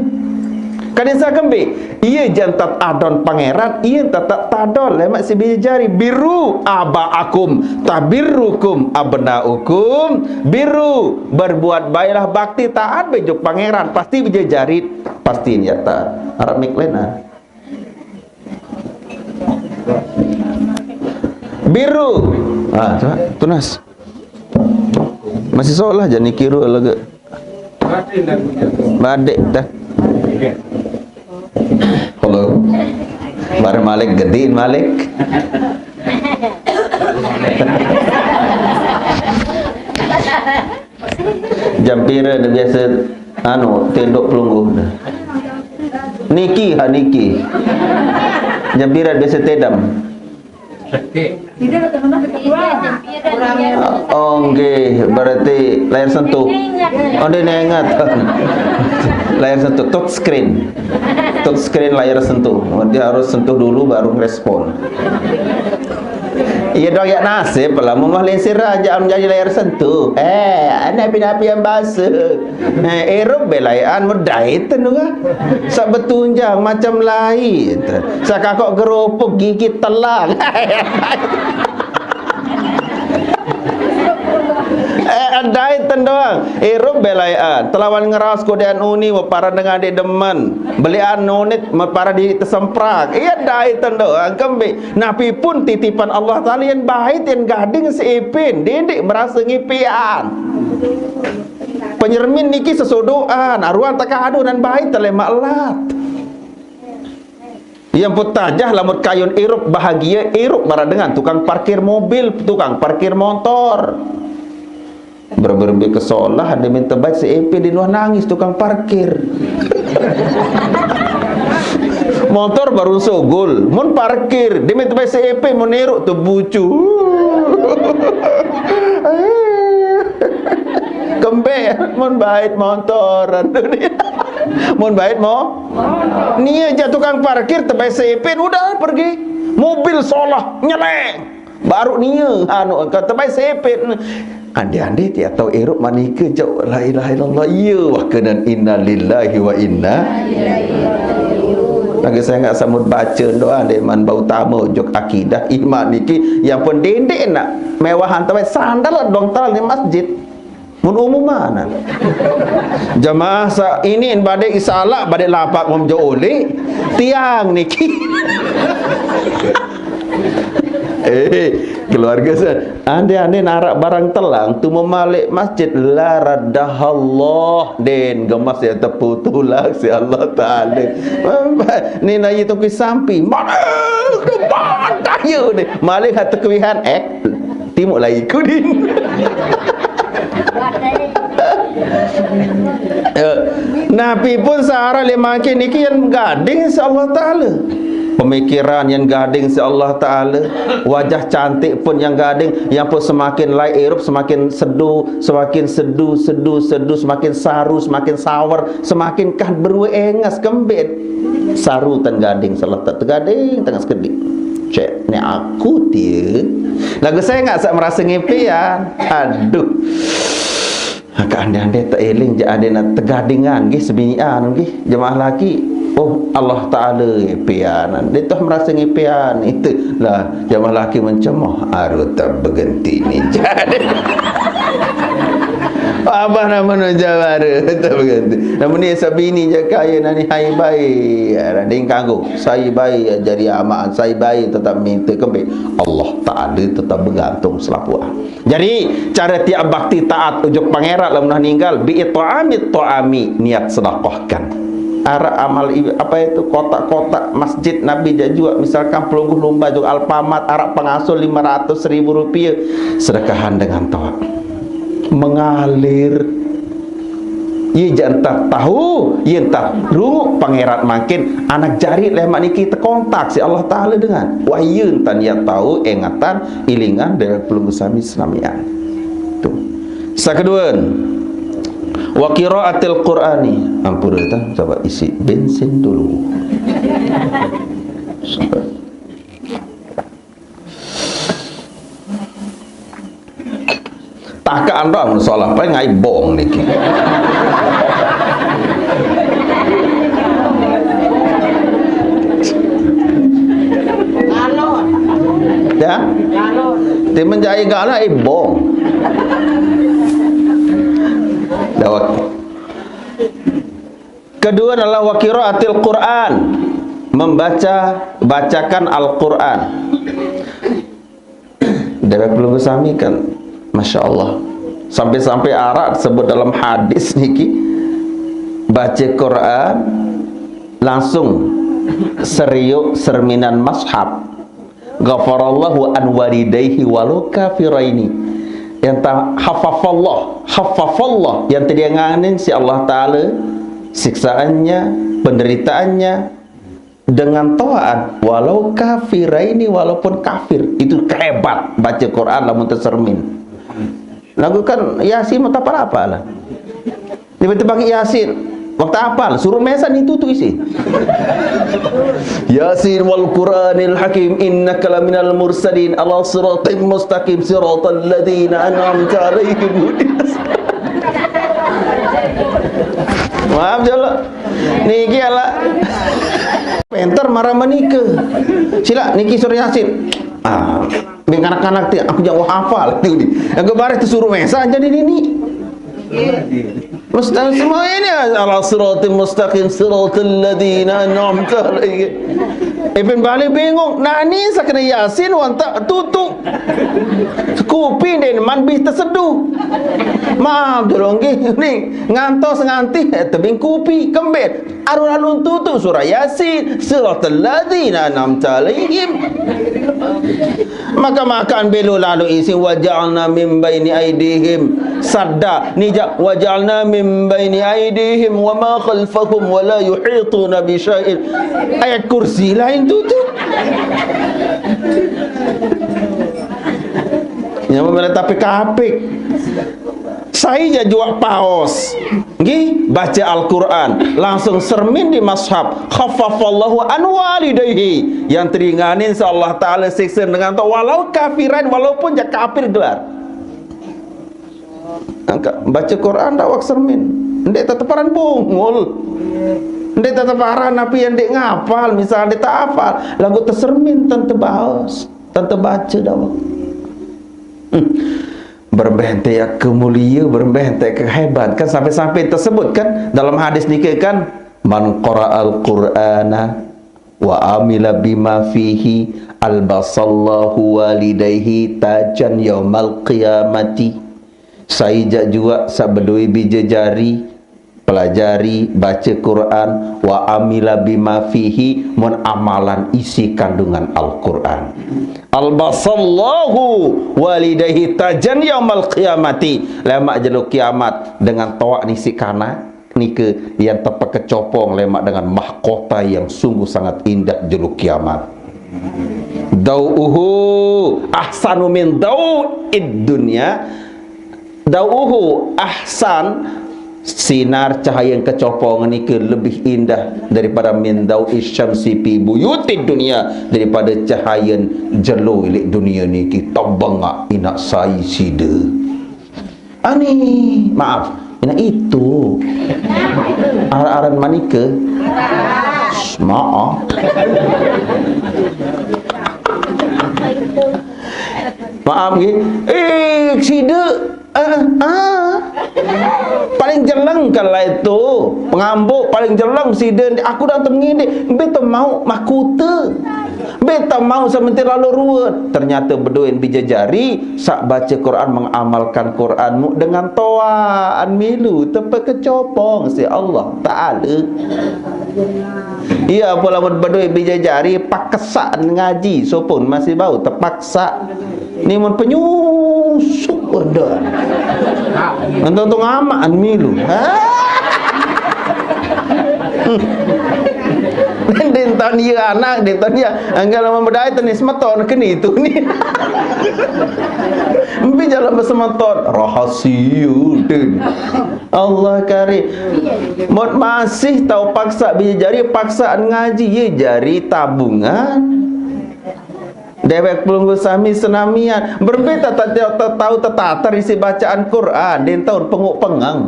Kadin saq kembe, ie jaq tetaq adon pangeran, ie tetaq tadon lemaq siq bije jari. Birru aba'akum, tabirrukum abna'ukum. Birru, berbuat baiklah, bakti, taat bejuk pangeran, pasti bije jari, pasti nyata. Araq mik lain, ah. Birru. Ah, coba, tunas. Masih solah jani kiru lagi. Badeq dah. Halo. Bare malik gedin malik. Jam pire ne biase anu, tendok pelungguh? Niki, ha niki. Jam pire biase tedem? Oh, nggih, berarti layar sentuh. Oh, ndeq nenget. Layar sentuh, touch screen. Touch screen layar sentuh. Dia harus sentuh dulu baru ngerespon. Iya dong, ya nasib, lamun wah linsir aja, am jadi layar sentuh. Eh, anak pinapi yang basuh. Eh, irup belayan, medait tu, ah. Saq betunjang macam lain. Saq kakok gerupuk gigit telang. Eh, dait ten doang. Irup belayan. Telawan ngeraos kodean uni, wah, para dengan ndeq demen. Belian nunit, me-, para diriq tesemprak. Iya, dait ten doang. Kembe. Napi pun titipan Allah Taala, yen bait, yen gading siq ipin, dendeq merase ngipian. Penyermin niki sesodoqan, aruan tekadu nan bait, telemaq lat. Yang putajah lamun kayun irup bahagie, irup maraq dengan tukang parkir mobil, tukang parkir motor. Berembe-rembe kesolah, demen tebait siq ipin, din wah nangis tukang parkir. Motor baru sugul, mun parkir, demen tebait siq ipin, mun irup tebucu. Kembe, mun bait motoran. Mun bait mo-, nie jaq tukang parkir tebait siq ipin, udah pergi. Mobil solah, nyeleng. Baruq nie, anu, engka tebait siq ipin. Ande-ande tiaq tao irup manike jaq la ilaha illallah. Iye, wah kenen innalillahi wa inna. Lagi sengaq samut bace doang, ndeqman bau tame ojok akidah iman niki. Yang penting ndeq nak mewahan tebait sandal dong telang ni masjid. Mun umuman. Jamaah saq iniq badeq isalaq, badeq lapak mem jauq uleq, tiang niki. Eh, keluarge se-, ande-ande naraq barang telang, tu memaleq masjid, la raddahallah, den gemas ya tepu tulak si Allah Taala. Nina yi tungki sampi, mana? Mana? Daya ni. Malik hak tekuihan, eh? Timuq lai kudin. Eh, napi pun saq araq leq mangkin niki yen gading siq Allah Taala. Pemikiran nyang gading siq Allah Taala, wajah cantik pun nyang gading, nyang pun semakin lai irup, semakin sedu, semakin sedu, sedu, sedu, semakin saru, semakin sawer, semakin kah berue enges kembit. Saru tan gading siq Allah Taala, tegading tengah sekediq. Cek, ni aku tie. Lagu saya ngak saq merase ngipian. Aduh. Maka andai-andai tak eling, jaq andai nak tegadingan nggih, sebinian nggih, jemaah laki. Oh, Allah Taala ngipian. Dia toh merasa ngipian. Itulah jemaah laki mencemooh, "Aru tak bergenti ni." Jadi, abah nama nu jawara tak bergenti. Namun ni sabini je kaya nani hai bai. Ding kanggo. Sai bai jadi amaan, sai bai tetap minta kempi. Allah Taala tetap bergantung selapuan. Jadi, cara tiap bakti taat ujuk pangeran lamun ninggal, bi it'amit ta'ami, niat sedekahkan. Araq amal i-, apa itu, kotak-kotak masjid Nabi jaq juaq, misalkan pelungguh lumba juaq Alfamart, araq pengasuh lima ratus ribu rupiah, sedekahan dengan toaq. Mengalir. Ye jaq entan tahu, ye entan runguq pangeran mangkin anak jari lemaq niki tekontak siq Allah Taala dengan. Wah, ye entan yaq tahu, engetan, ilingan dewek pelungguh sami senamian. Tuh. Saq kedue, wa qiraatil Qur'ani. Ampun, ta, coba isi bensin dulu. Takaq anda mun salah, paling ngai bong niki. Ya? Timun jai galak, eh, bong. Dawat. Kedua adalah wa qiraatil Quran, membaca, bacakan Al-Quran. Dewek pelungguh sami kan, Masya Allah. Sampai-sampai araq sebut dalam hadis niki, baca Quran langsung seriuk serminan mushaf. Ghafarallahu an walidaihi walau kafiraini. Yang ta-, khaffafallah, khaffafallah, yang teringanin siq Allah Taala siksaannya, penderitaannya dengan toaat, walau kafiraini, walaupun kafir. Itu kehebat baca Quran lamun tesermin. Lagu kan Yasin mau tapal apa lah? Tiba-tiba bagi Yasin. Waktu apal, suruh mesan itu tuh isi. Yasin wal Qur'anil Hakim, innaka laminal mursalin ala siratim mustaqim, siratal ladzina an'amta alaihim. Maaf, jolo. Niki ala. Penter maraq menike. Sila, niki surah Yasin. Ah, beng kanak-kanak ti, aku jaq hafal. Yang kebareh tesuruh mesan jadi nini. Mesti semua ini ala siratim mustaqim, siratal ladzina an'amta alaihim. Ibn Bali bingung, nani sakena Yasin wan tak tutuq. Sekupi ndeqman bih teseduh. Maaf, jolo nggih, ni ngantos ngantih, eh, tebing kupi, kembet. Alun-alun tutuq surah Yasin, siratal ladzina an'amta alaihim. Maka makan belo lalu isi, wa ja'alna min baini aidihim sadda. Ni jaq, wa ja'alna min baini aidihim wa ma khalfahum wa la yuhituna bi syai'in. Ayat kursi lain tutuq. Nyamuk merah tapi kapik. Sai jaq juaq paos. Nggih, baca Al-Quran, langsung sermin di mushaf. Khaffafallahu an walidaihi. Yang teringanin siq Allah Taala siksa dengan toaq, walau kafiran, walaupun jaq kafir gelar. Angkat, baca Quran dawek sermin. Ndeq teteparan bungul. Ndeq teteparan api yang ndeq ngapal, misal ndeq tak apal. Laguq tesermin tan tebaos, tan tebaca dawek. Hmm. Berembeh ente ya kemulia, berembeh ente kehebat. Kan sampai-sampai tersebut kan dalam hadis niki kan, "Man qara'al Qur'ana wa amila bima fihi albasallahu walidaihi tajan yaumal qiyamati." Sai jaq juaq saq bedoe bije jari, pelajari, bace Quran, wa amila bima fihi, mun amalan isi kandungan Al-Quran. Albasallahu walidaihi tajan yaumal qiyamati, lemaq jelo kiamat dengan toaq nisi kanak. nike yang tepekecopong lemak dengan mahkota yang sungguh sangat indah jelo kiamat. Dau'uhu ahsanu min dau'id dunya. Dau'uhu ahsan, sinar cahaya yang kecopong nike lebih indah daripada min dau'i syamsi fi buyutid dunya, daripada cahaya jelo ilik dunia niki tebengak inak sai side. Ani, maaf, inak itu. Ar-, aran manike. Shh, maaf. Maaf nggih. Eh, side, ah, ah. Paling jeleng kalau itu. Pengambuk paling jeleng side. Aku dah temengin dek. Be temau makute. Be temau sementir lalu ruwet. Ternyata bedoin bijajari sak baca Quran, mengamalkan Quranmu dengan toaan milu tepekecopong si Allah Taala. Iya, apa lamun bedoin bijajari paksa ngaji, sopun masih bau tepaksa. Ni mun penyusuk dah. Entong-entong amaan milu. Ha? Dinton iya anak, dinton iya. Anggal lamun bedai tenis meton keni itu ni. Empi jalan besemeton. Rahasia, din. Allah kari. Mut masih tau paksa bijajari, paksaan ngaji, ye jari tabungan. Dewek pelungguh sami senamian. Berembe tak, tak, tak, tak tahu tetater isi bacaan Quran. Din taun penguk pengeng.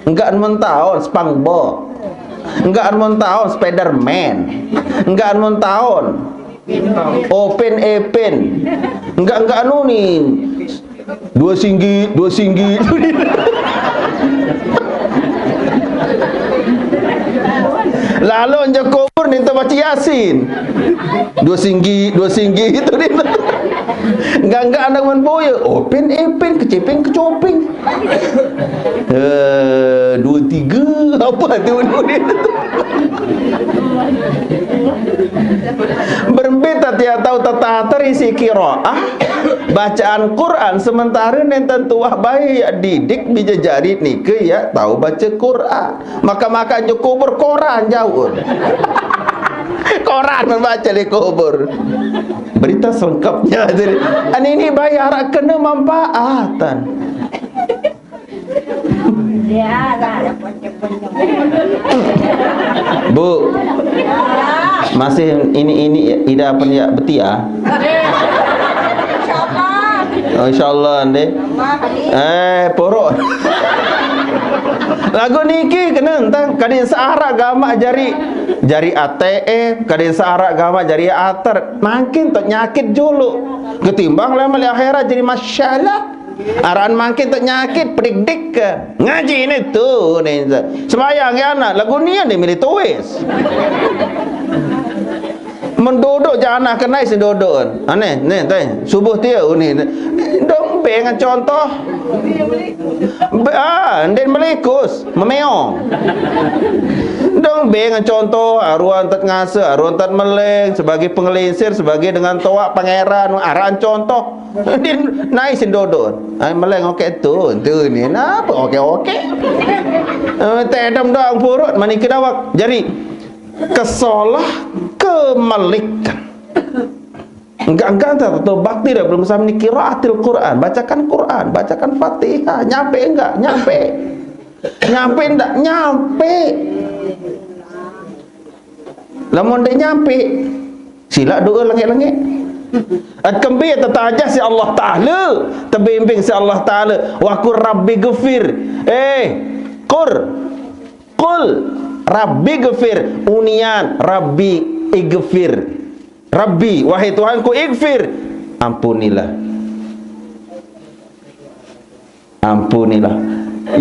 Enggak mentaun SpongeBob. Enggak mentaun Spiderman. Enggak mentaun Open Epin. Enggak, enggak anu ni. Dua singgit, dua singgit. Lalu anja kubur ni baca Yasin. Dua singgit, dua singgit itu dia. Enggak, enggak anak man boya. Open Epin, keciping kecoping. Eh, dua tiga apa tu dia? Berembe tak tiap tahu tetater isi qiraah bacaan Quran, sementara nenten tuah bae ya didik bijajari nike ya tahu baca Quran. Maka-maka njuk kubur koran jauh. Koran membaca di kubur. Berita selengkapnya tadi. Ani ini bayar kena manfaatan. Bu, masih ini, ini ida apa ya betia? Oh, insyaallah, ndeh. Eh, porok. Lagu niki kena entang kadin searak gamak jari, jari A T M, kadin searak gamak jari ater. Makin tak nyakit julu. Ketimbang lah meli akhirat jadi masalah. Arahan makin tak nyakit, pedik-dik ke. Ngaji ni tu ni. Sembahyang ya anak, lagu ni yang dia milih tuis. Menduduk je anak kenai senduduk. Aneh, ni, teh. Subuh tia uni. Dong beng contoh. Be, ah, ndin melikus, memeong. Dong beng contoh, aruan tet ngasa, aruan tet meleng, sebagai pengelinsir, sebagai dengan toak pangeran, arahan contoh. Din naik sendodon. Ai meleng oke tu, tu ni napa oke-oke. Eh, tedam doang purut mani kedawak. Jadi kesolah kemelikan. Enggak, enggak, tak tahu bakti dah belum sampai ni qiraatil Quran. Bacakan Quran, bacakan Fatihah. Nyampe enggak? Nyampe. Nyampe enggak? Nyampe. Lamun dia nyampe, sila doa langit-langit. At kembe tetajah si Allah Ta'ala, tebimbing si Allah Ta'ala. Wa qur rabbi ghfir. Eh, qur, qul, rabbi ghfir. Unian, rabbi ighfir. Rabbi, wahai Tuhanku, ighfir. Ampunilah. Ampunilah.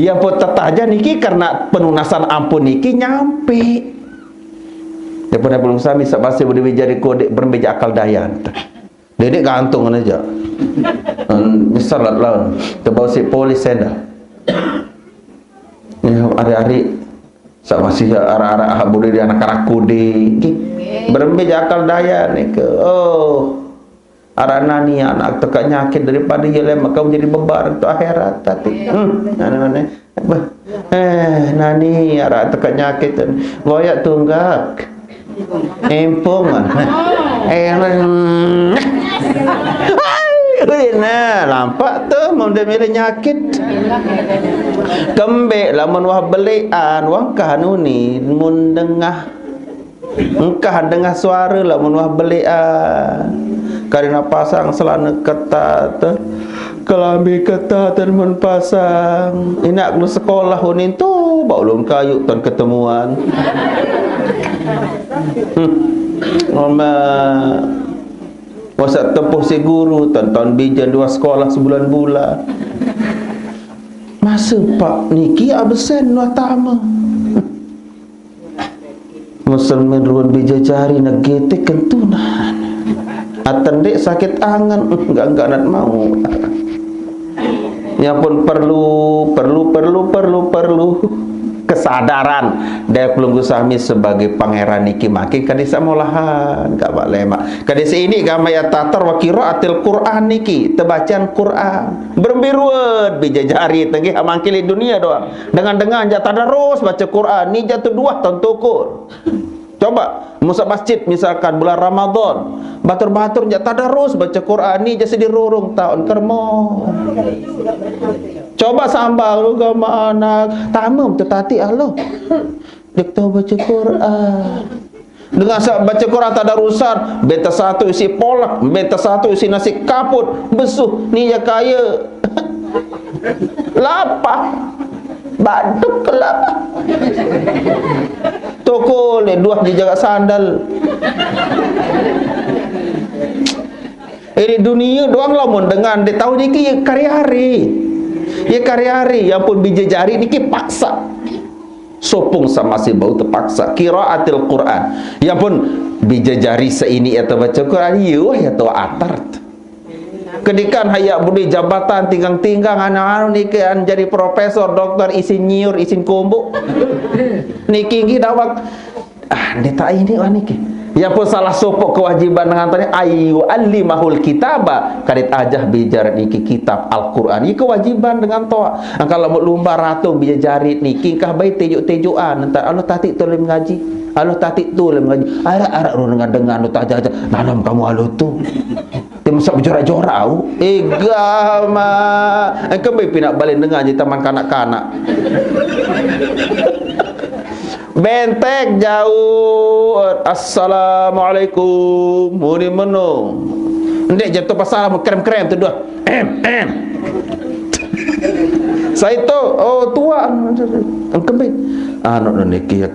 Ia pun tetaja niki karena penunasan ampun niki nyampe. Daripada belum sami sebasi boleh jadi kode berembeja akal dayan. Dedek gantung aja. Hmm, besar lah lawan. Tebau si polis senda. Ya, hari-hari sebasi arak-arak hak boleh di anak-anak kode. Nggih. Berembeja akal dayan niki. Oh. Araq nani anak teka nyakit daripada ie lemaq kamu jadi beban tu akhirat tadi. Hmm, mana-mana. Bah. Eh, nani araq teka nyakit. Goyak tunggak. Empung. Eh, nah, lampak tu, mun dia milih nyakit. Kembeq lamun wah beleqan, wah engkah nuni, mun dengah. Engkah dengah suare lamun wah beleqan. Karina pasang selane ketat, kelambi ketat, dan mun pasang. Inaq lu sekolah unin tu, bau lun kayu tan ketemuan. Hmm. Mama, masa tempuh si guru, tan taun bijan dua sekolah sebulan-bulan. Masa Pak niki absen wah tame. Musulmin ruen bija jari negete kentunan. Ate ndeq sakit angen, enggak, enggak nat mau. Ya pun perlu, perlu, perlu, perlu, perlu kesadaran dari pelungguh sami sebagai pangeran niki makin kadi samolahan, Kak Mak Lemaq. Kadi sini gamaq ya tatar wa qiraatil Qur'an niki, tebacan Qur'an. Berembe ruen bija jari tenggih amangkili dunia doang. Dengan-dengan jaq tadarus bace Qur'an, ni jaq tuduah taun tukul. Coba, masuk masjid misalkan bulan Ramadan, batur-batur jaq tadarus bace Qur'an, ni jaq sedi rurung taun kermo. Coba sambang lu gamaq anak, tamem tu tati Allah. Dik tau bace Qur'an. Dengan saq bace Qur'an tadarusan, bete satu isi polek, bete satu isi nasi kaput, besuh, ni jaq kaye. Lapah. Baduk ke lapah. Toko leq duah je jagaq sandal. Eh, di dunie doang lamun dengan ndeq tao niki ye kari-ari. Ye kari-ari, ya pun bije jari niki paksa. Sopung saq masih bau tepaksa. Qiraatil Qur'an. Ya pun, bije jari seini ya tebace Qur'an, ye wah ya tao atart. Kedikan hayaq bedue jabatan tinggang-tinggang, anu-anu niki an jari profesor, doktor, insinyur, isin kombo. Niki nggih dawek. Ah, ndeq tao ini wah niki. Ya pun salah sopoq kewajiban dengan tadi, ayu alimahul kitaba, kadit ajah bije jari niki kitab Al-Qur'an. Ini kewajiban dengan toaq. Angkaq lamun lumbar ratung bije jari niki, engkah bae tejoq-tejoqan. Entar Allah tati tulem ngaji. Allah tati tulem ngaji. Araq-araq ruen dengan-dengan lu tajah-jah. Nanem kamu alu tu. Timaq saq bejorak-jorak, au. Ega, Mak. Engke mbe pinaq balen dengan je taman kanak-kanak. Bentek jauh. Assalamualaikum. Muni meno. Ndeq jatuh pasal krem-krem tu doh. Em, em. Sai tu, oh, tuaq. Engke mbe. Anu niki ya.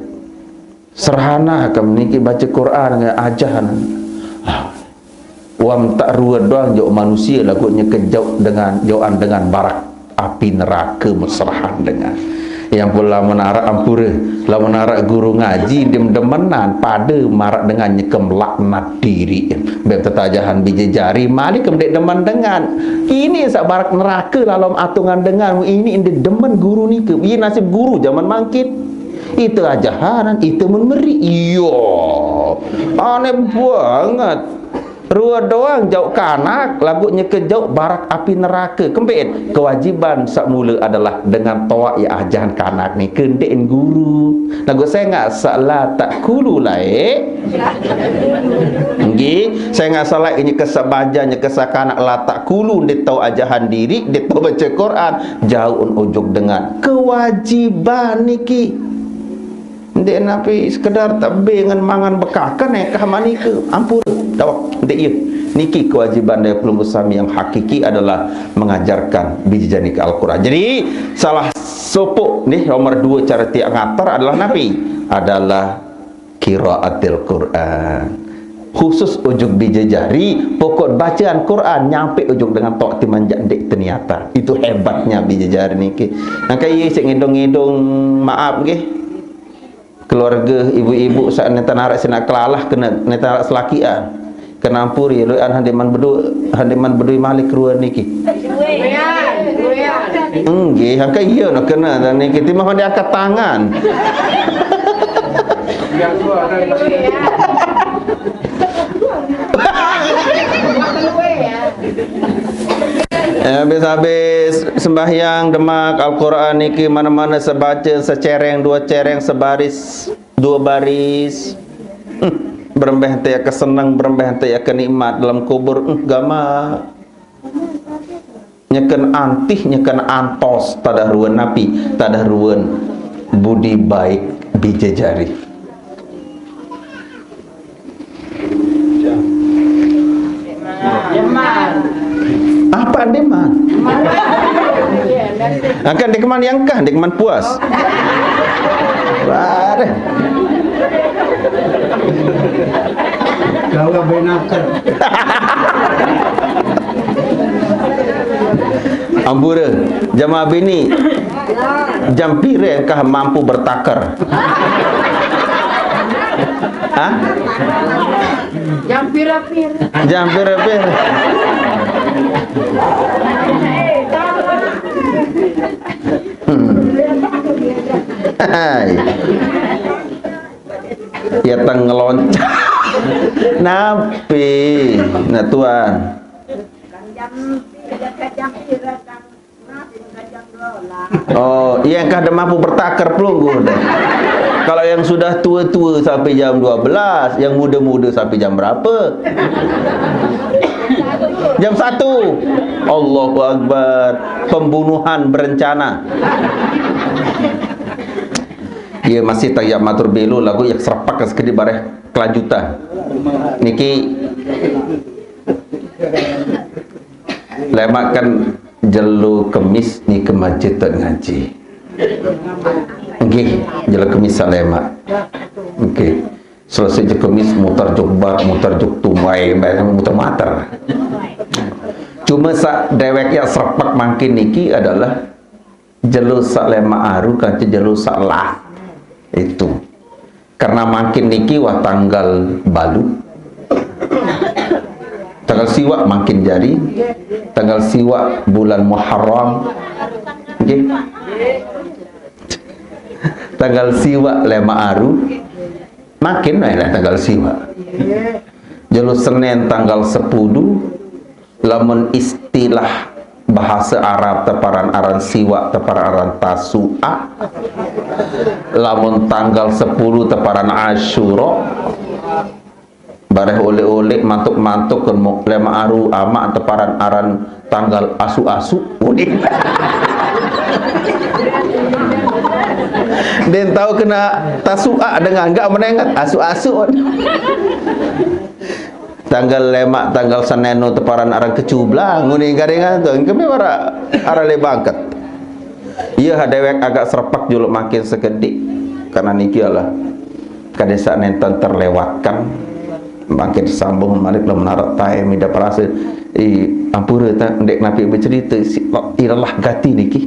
Serhana kem niki bace Qur'an nge ajahan. Wam tak rue doang jok manusie laguq nyeke jauq dengan, jauqan dengan barak api nerake meserahan dengan. Yang pun lamun araq ampure, lamun araq guru ngaji dem demenan pade maraq dengan nyekem laknat diri. Beb tetajahan bije jari malik ndeq demen dengan. Ini saq barak nerake lalom atungan dengan, ini ndeq demen guru nike. Ini nasib guru jaman mangkin. Ite ajahanan, ite mun meri. Iya. Aneh banget. Rue doang jauq kanak, laguq nyeke jauq barak api nerake. Kembeqin? Kewajiban saq mule adalah dengan toaq ye ajahan kanak nike ndeqin guru. Laguq sengaq saq la takulu laeq. Nggih, sengaq saq laeq nyeke saq bajang, nyeke saq kanak la takulu ndeq tao ajahan diriq, ndeq tao bace Qur'an, jauqn ojok dengan. Kewajiban niki. Ndeq napi sekedar tebingen mangan bekaken engkah manike. Ampun, dawek, ndeq, iye. Niki kewajiban dari pelungguh sami yang hakiki adalah mengajarkan bije jari niki Al-Qur'an. Jadi, salah sopoq nih, nomor due cara tiaq ngater adalah napi? Adalah qiraatil Qur'an. Khusus ojok bije jari, pokok bacaan Qur'an nyampe ojok dengan toaq timaq jaq ndeq teniatan. Itu hebatnya bije jari niki. Nangke iye siq ngedong-ngedong, maaf nggih. Keluarge ibu-ibu saq netan araq sinaq kelalah, kene netan araq selakian. Kene ampuri, lueqan handeqman bedu-, handeqman bedui malik rue niki. Nggih, angkat iya no kene dan niki timah mandi angkat tangan. Habis-habis sembahyang, demak, Al-Quran niki mana-mana sebaca, secereng, dua cereng, sebaris, dua baris. Hmm, berembeh ente ya keseneng, berembeh ente ya kenikmat dalam kubur. Hmm, gamak. Nyeken antih, nyeken antos, tadah ruen napi, tadah ruen budi baik bijajari. Apa deman? Angkan dek man yang kah, dek man puas. Bareh. Gawa benaker. Ampura, jamaah bini, jam pire engkah mampu bertaker? Hah? Jam pire-pire. Jam pire-pire. Hmm. Hai. Ya tang ngeloncat. Napi? Nah, tuan. Oh, iya, engkah da mampu bertaker pelungguh deh. Kalau yang sudah tua-tua sampai jam dua belas, yang muda-muda sampai jam berapa? Jam satu. Allahu Akbar. Pembunuhan berencana. Iya, masih tang ya matur belo, lagu ya serepak sekedi bareh kelanjutan. Niki lemak kan jelo Kemis niki masjid tuan ngaji. Nggih, jelo Kemis salemak. Nggih. Selesai jelo Kemis mutar jok bar, mutar jok tumai, mutar mater. Cuma sa dewek ya serepak mangkin niki adalah jelo salemak aru kanca jelo salah itu. Karena mangkin niki wah tanggal balu. Tanggal siwak mangkin jari. Tanggal siwak bulan Muharram. Nggih. Tanggal siwak lemak aru. Makin wae lah tanggal siwak. Jelo Senin tanggal sepuluh, lamun istilah bahasa Arab teparan aran siwak, teparan aran tasu'ah. Lamun tanggal sepuluh teparan Asyura. Bareh oleh-oleh mantuk-mantuk kan mo-, lemak aru amak teparan aran tanggal asu-asu. Udah. Den tahu kena tasu'ah dengan enggak menengat asu-asu. Tanggal lemak, tanggal Senin nu teparan aran kecublang, nguni garingan tu, kami wara arah le bangket. Iya, ha dewek agak serepak juluk makin sekedik, karena niki Allah kadesa nenten terlewatkan. Makin sambung malik lah menarat tai mida perasa. I ampura tak dek napi bercerita si ilalah gati niki.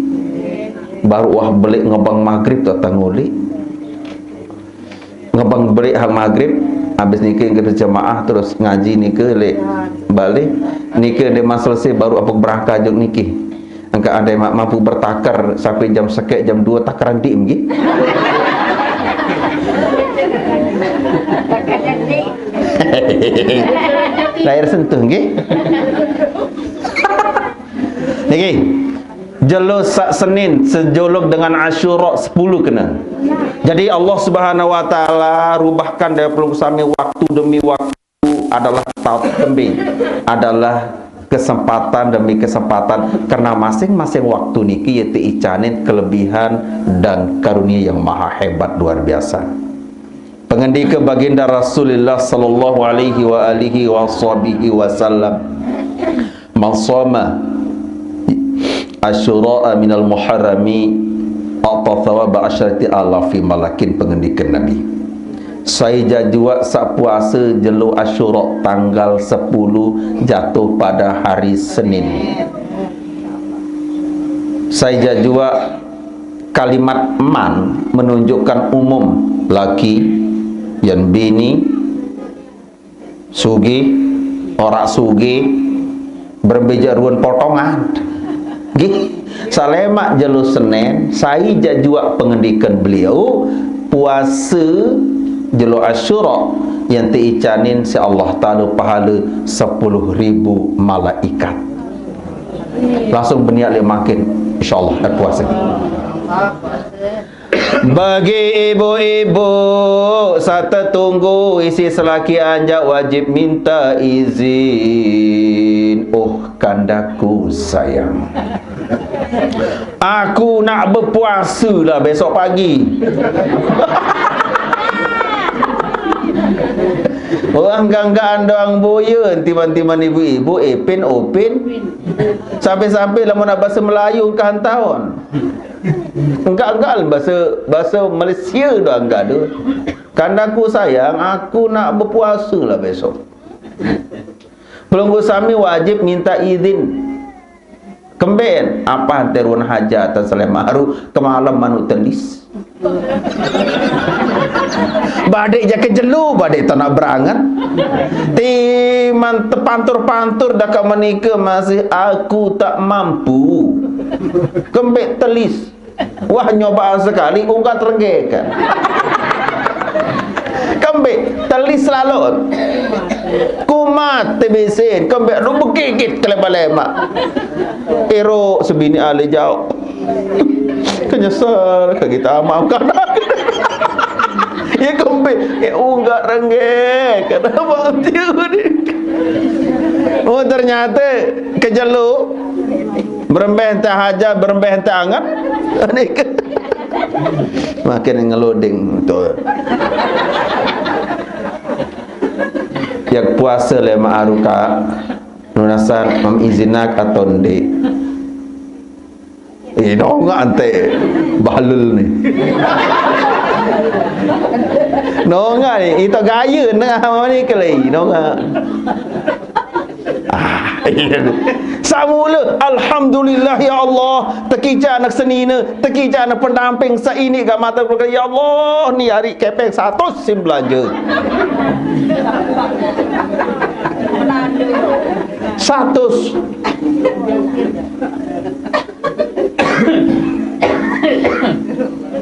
Baru wah belik ngebang maghrib tak tanguli. Ngebang belik hang maghrib, habis niki kita jemaah terus ngaji niki lek balik. Niki dia selesai baru apa berangkat juk niki. Engka ada yang mampu bertaker sampai jam sekek, jam dua takaran dim nggih. Lahir sentuh nggih. Niki. Jelo sak Senin sejolok dengan Asyura sepuluh kena. Jadi Allah Subhanahu wa taala rubahkan dari pelungguh sami waktu demi waktu adalah taut tembe, adalah kesempatan demi kesempatan, karena masing-masing waktu niki ya teicanin kelebihan dan karunia yang maha hebat luar biasa. Pengendika baginda Rasulullah sallallahu alaihi wa alihi wa sahbihi wasallam, "Man shoma Asyura minal Muharrami a'ta thawaba asyrati alafi malakin," pengendika Nabi. Sai jajua sak puasa jelo Asyura tanggal sepuluh jatuh pada hari Senin. Sai jajua kalimat man menunjukkan umum, laki, yan bini, sugih, ora sugih, berembe jak ruan potongan. Nggih, salemak jelo Senin, sai jajua pengendikan beliau, puasa jelo Asyura yang teicanin si Allah Taala pahala sepuluh ribu malaikat. Langsung berniat lek makin, insyaallah dah puasa. Bagi ibu-ibu, satu tunggu isi selaki anjak wajib minta izin. Oh, kandaku sayang, aku nak berpuasa lah besok pagi. Orang ganggaan doang boya, timan-timan ibu-ibu, epin opin. Sampai-sampai lama nak bahasa Melayu ke hantaun. Enggak-enggak bahasa, bahasa Malaysia doang enggak tu. Kandaku sayang, aku nak berpuasa lah besok. Pelunggu sami wajib minta izin. Kemben, apa terun hajat selama haru kemalam manuk telis. Badek je kejelu, badek tak nak berangan. Timan tepantur-pantur dah kat menika masih aku tak mampu. Kembek telis. Wah, nyoba sekali, ungkat renggek. Kembek, telis lalut. Kumat tebisin, kembek lu begigit kelema-lema. Erok sebini ahli jauh. Kenyesal ke kita amal kadang. Ya kembek, ya ungkat renggek. Kata bang tiu ni. Oh, ternyata kejelu. Berembeh entah haja, berembeh entah angat. Ni ke? Makin ngeloding tu. Yang puasa le ma'aru ka nunasan memizinak atau ndik. Eh, nongak ante bahlul ni. Nongak ni, itu gaya nengah ni kelai. Nongak. Ah, iya. Samula, alhamdulillah ya Allah, tekijak anak senina, tekijak anak pendamping seini gak mata keluarga. Ya Allah, ni hari kepeng seratus sim belanja. Seratus.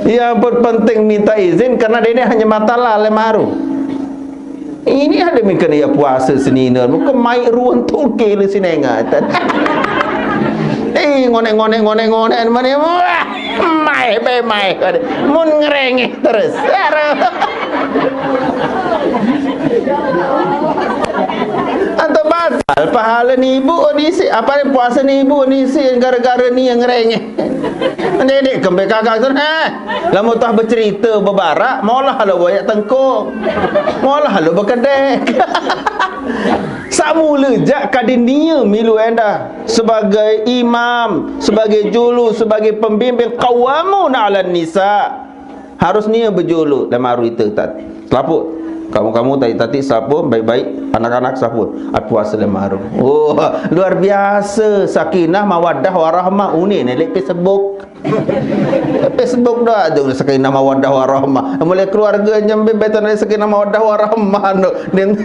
Yang penting minta izin karena dia ni hanya mata lalai maru. Ini ada mungkin ya puasa senina, muka mai ruang tungkil sinenga. Eh, ngonek-ngonek, ngonek-ngonek, mana, wah, mai, be mai. Mun ngerengeh terus. Anto batal pahala ni ibu ni si, apa ni puasa ni ibu ni si gara-gara ni yang ngerengeh. Ndedik kembe kakak tu, eh. Lamun tah bercerita bebarak, molah lo banyak tengkung. Molah lo bekedek. Samula jak kadin dia milu enda sebagai imam, sebagai julu, sebagai pembimbing, qawwamuna 'alan nisa. Harus nia bejulu dan maru itu tadi. Selaput. Kamu-kamu tadi tadi selaput baik-baik, anak-anak selaput. Aku asal maru. Oh, luar biasa sakinah mawaddah warahmah, unik ni lek Facebook. Facebook dah tu sakinah mawaddah warahmah. Mulai keluarga nyambi betul ni sakinah mawaddah warahmah tu. Nin.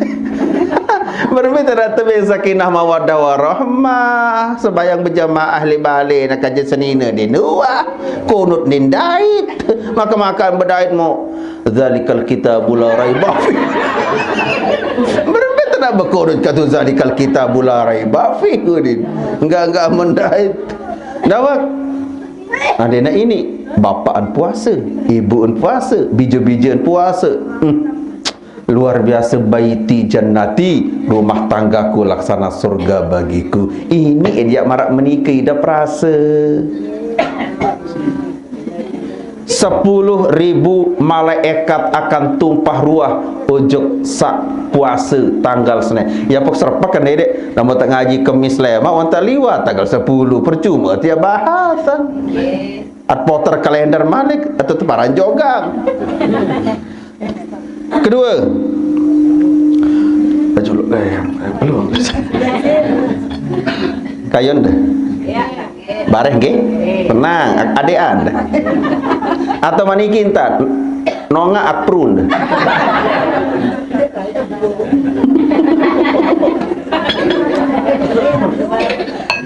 Berbeda dah tu sakinah mawaddah warahmah. Sebayang berjamaah ahli balik nak kaji senina di dua. Kunut nin dait. Maka makan bedait mu. Zalikal kitabu la raiba fi. Berembe tak nak berkunut kata zalikal kitabu la raiba fi, Udin. Enggak, enggak mendait. Dawak. Ada nak ini. Bapaan puasa, ibuan puasa, bija-bijaan puasa. Hmm. Luar biasa, baiti jannati, rumah tanggaku laksana surga bagiku. Ini dia marak menikah ida perasa. Sepuluh ribu malaikat akan tumpah ruah ujuk sak puasa tanggal Senin. Ya pok serpak kan dek, nama tak ngaji Kemis lewat, wan tak liwat tanggal sepuluh, percuma tiap bahasan. At poter kalender malik atau tu barang jogang. Kedua. Baju lu, eh, eh, belum. Kayon deh. Bareh nggih? Tenang, adean deh. Atau manikin tat. Nonga aprun deh.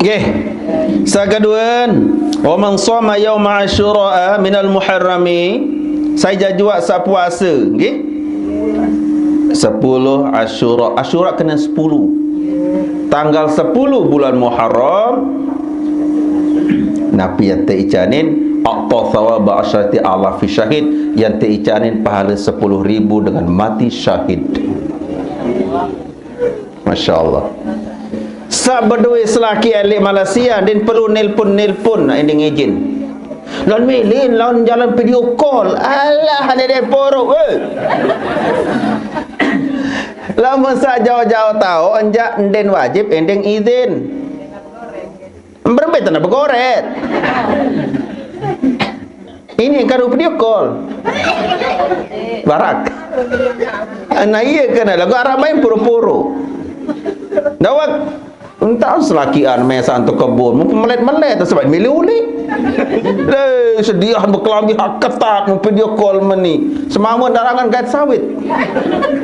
Nggih. Sakaduan, wa man shoma yauma asyura minal muharrami, sai jajuak sapuasa, nggih. Sepuluh Asyura. Asyura kena sepuluh. Tanggal sepuluh bulan Muharram, Napi yang teicanin, a'ta thawaba asyrati alafi syahid, yang teicanin pahala sepuluh ribu dengan mati syahid. Masya Allah. Sa'ba doi selaki elik Malaysia, din perlu nelpon-nelpon nak inding izin. Laun milin, laun jalan video call. Alah, ada dia porok, eh. Lamun sa'jauh-jauh tau, enjak ndin wajib inding izin. Berembe tanda begoret. Ini kan video call. Barak. Nah, iya kena lagu Arab main puru-puru. Dawak entah selakian mesa antu kebun, mau pemelet-melet sebab milih ulik. Leh, sediah berkelambi hak ketat, mau video call meni. Semama darangan gait sawit.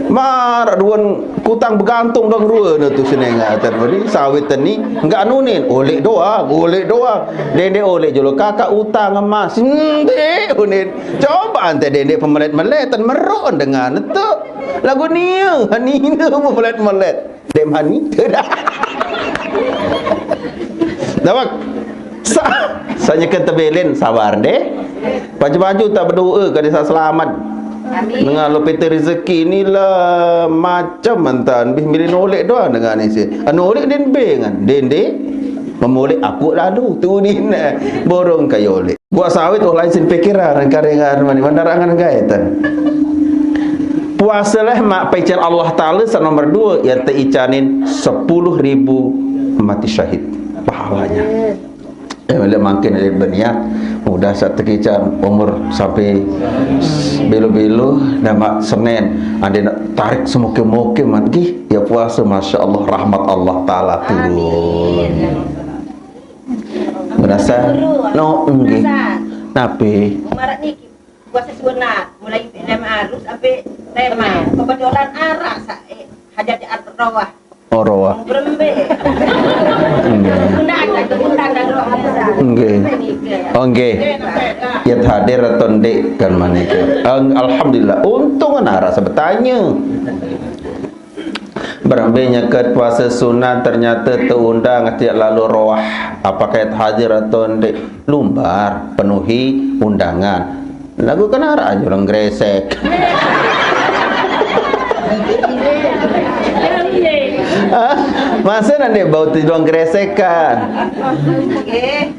Mar duan kutang begantung dong rua na tu senenga tan beri sawit teni enggak nunin, olek doang, olek doang. Dendek olek jolo kakak utang emas. Ndek unin. Coba ante dendek pemelet-melet tan meruk dengan tu. Lagu nia, nina pemelet-melet. Dek mani tu dah. Dah bak. Sa, sanya ke tebelin sabar deh. Baju-baju tak berdoa ke desa selamat. Amin. Dengan lo pete rezeki ni lah macam mantan bih milih nolek doang dengan ni si. Anu olek den be kan. Den de memolek aku lalu tu ni nah. Borong kayu olek. Buat sawit oh lain sin pikiran karingan mani mandarangan gaitan. Puasa lah mak pecel Allah Ta'ala sa nomor dua yang teicanin sepuluh ribu mati syahid pahalanya. Eh, bila makin ada berniat, mudah saat terkicam umur sampai belo-belo nama Senin, ada nak tarik semukim-mukim lagi, ya puasa, masya Allah, rahmat Allah Ta'ala turun. Merasa, no, enggih. Tapi, Umarat niki puasa sunat mulai lima arus sampai lima. Kebetulan arak sa eh, hajat di rawah. Orowa. Berembe. Nggih. Undang, undang, undang, undang. Nggih. Oh, nggih. Yat hadir atau ndik kan manike. Al- Alhamdulillah. Untung ana rasa bertanya. Berembe nyeket puasa sunat ternyata terundang tiap lalu roah. Apakah yat hadir atau ndik? Lumbar, penuhi undangan. Lagu kena arah aja orang gresek. Ah, masa nanti bau tu orang gresek kan?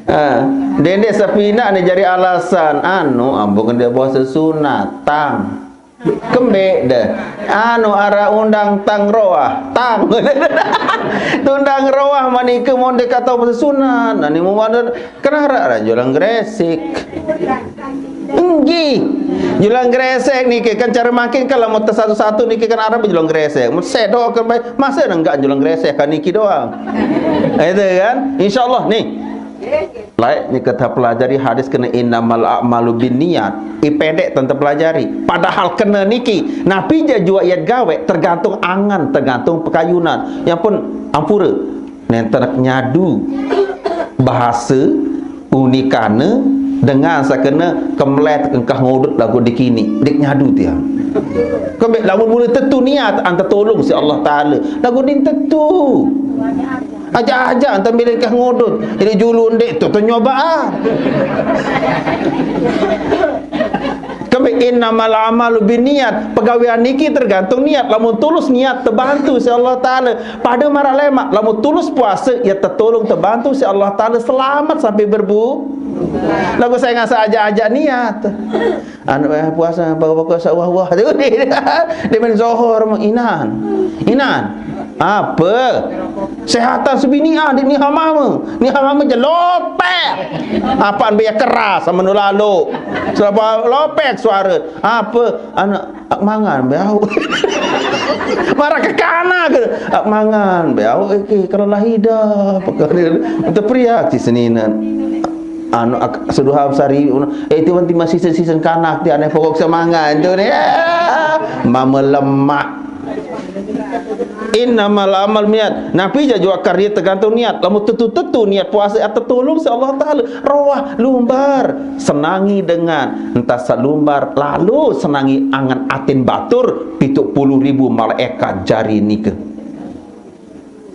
Ah, dendek sapina ni jari alasan. Anu, ambo kan dia puasa sunat, tang. Kembek deh. Anu, arah undang tang roah, tang. Tundang roah manika mon dek kata puasa sunat. Nani mau Kena arak-arak jualan gresik. Enggi. Jualan gresik niki kan cara makin kalau mau tersatu-satu niki kan arah jualan gresik. Mau sedok ke baik. Masa nak enggak jualan gresik kan niki doang. Itu kan? Insya Allah nih. Laik ni kita pelajari hadis kena innamal a'malu binniyat. I pendek tentang pelajari. Padahal kena niki. Napi ja jua iat gawe tergantung angan, tergantung pekayunan. Yang pun ampura. Nenten nyadu bahasa unikane dengan sakena kemlet engkah ngodot lagu dikini dik nyadu tiang. Kembek lamun mula tetu niat anta tolong si Allah Taala lagu din tetu. Aja-aja anta milih engkah ngodot ini julu ndik tu tu nyobaan. Kami innamal amalu binniat. Pegawean niki tergantung niat. Lamun tulus niat, terbantu si Allah Taala. Pada marah lemak, lamun tulus puasa, ya tertolong, terbantu si Allah Taala, selamat sampai berbu. Lagu saya ngasa ajak-ajak niat. Anu eh puasa bawa-bawa sawah-wah tu dia, dia main zohor inan. Inan. Apa? Sehatan sebini ah di ni hamama. Ni hamama je lopek. Apaan biar keras sama nu lalu. Sebab lopek suara. Apa? Anak ak mangan bau. Marah ke kana ke? Ak mangan bau. Oke, kalau lahida apa kali? Terperiak di seninan. Anu ak- seduha sari eh itu nanti masih season kanak dia aneh pokok semangat tu ni. Ah, mama lemak. Innamal amal niat. Napi ja jua karya tergantung niat. Lamun tetu-tetu niat puasa atau tolong si Allah Taala. Roah lumbar senangi dengan entah salumbar lalu senangi angan atin batur pitu puluh ribu malaikat jari nika.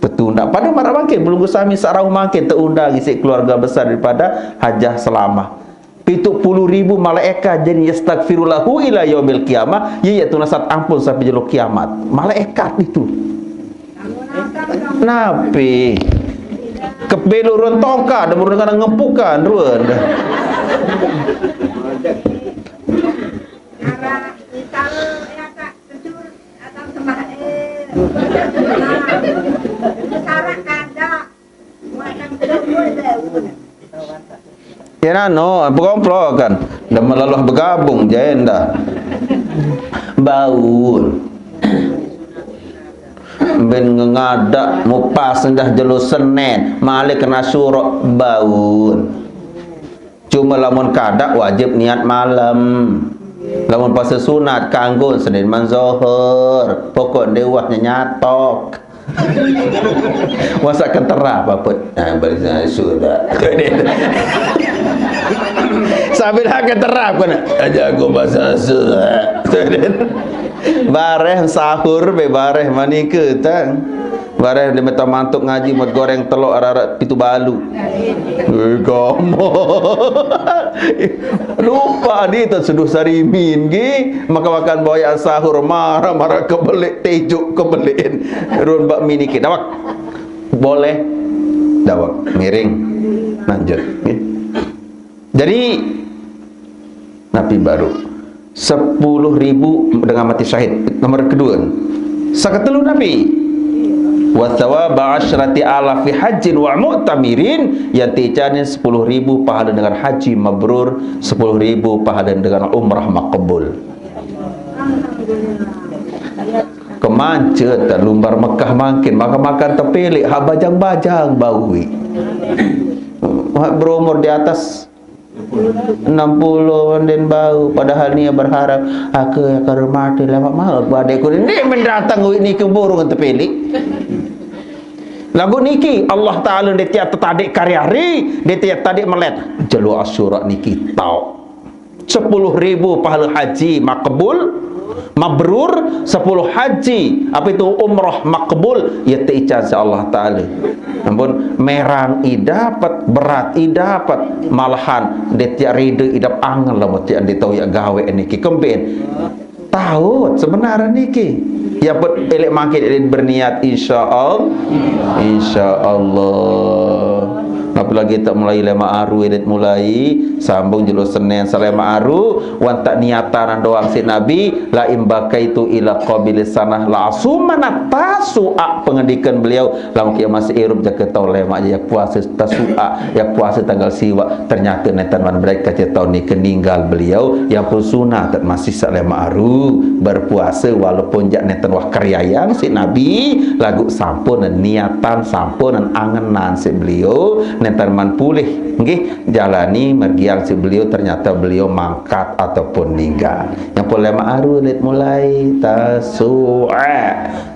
Ketunda. Pada marak mangkin, pelungguh sami saq rauh mangkin teundang isiq keluarga besar daripada Hajah Selamah. Pitu puluh ribu malaekat jari yastaghfiru lahu ila yaumil qiyamah, ye yaq tunas ampun sampai jelo kiamat. Malaekat itu. Napi? Kebelo ruen tongkat, dah baru dengan ngempukan ruen dah. Ya nano, bekomplokan. Dah melaluh begabung, jaen dah. Baun. Ben ngengadak mupas dah jelo Senin, malik kena surok baun. Cuma lamun kadak wajib niat malem. Lamun puase sunat kanggo Senin man Zohor. Pokok ndeq wah nyatok. Masa keterap apa? Nah, bahasa sudah. Sambil keterap kan? Aja aku bahasa sudah. Bareh sahur be bareh manike tang. Bareh de meta mantuk ngaji, mut goreng telok araq-araq pitu balu. Eh, kamu. Lupa di tu seduh sarimin gi. Makan-makan boyaq sahur, maraq-maraq kebeleq, tejuk kebeleq. Ruen bak mini ki. Dawak. Boleh. Dawak. Miring. Lanjut. Nggih. Jadi, Nabi baru sepuluh ribu dengan mati syahid. Nomor kedua. Saq ketelu Nabi. Wa thawaba asyrati alafi hajjin wa mu'tamirin, yaq teicanin sepuluh ribu pahala dengan haji mabrur, sepuluh ribu pahala dengan umrah makbul. Kemanjet, lumbar Mekah mangkin, makan-makan tepeleq, haq bajang-bajang bau. Haq berumur di atas enam puluh nden bau, padahal nie berharap, "Aku akan mati lemaq maut, badekku ni men dateng uiq niki burung tepeleq." Laguq niki, Allah Taala ndeq tiaq tetadeq kari-ari, ndeq tiaq tadeq melet. Jelo Asyura niki taoq. Sepuluh ribu pahala haji makbul, mabrur, sepuluh haji, apa itu, umrah makbul, ye teican siq Allah Taala. Ampun, merang i dapet, berat i dapet, malahan ndeq tiaq rede idap angen lamun tiaq ndeq tao yaq gaweq niki kembeqn. Taoq sebenar niki. Ye pet eleq mangkin eleq berniat, insyaallah. Insyaallah. Apalagi taq mulai lemaq aru eleq mulai, sambung jelo Senin selemaq aru, wan taq niatan doang siq Nabi, "La in bakaitu ila qabili sanah la asumanat tasu'a," pengendikan beliau, "Lamun kiaq masih irup jangke taun lemaq, ye puase tasu'a, ye puase tanggal siwaq." Ternyata nenten man berat kance taun nike ninggal beliau, ye pun sunat masih saq lemaq aru berpuase, walaupun jaq nenten wah keriayang siq Nabi, laguq sampun niatan, sampun angenan siq beliau, nenten man pulih. Nggih, jalani mergiang siq beliau, ternyata beliau mangkat ataupun ninggal. Ye pun lemaq aru leq mulai tasu'a.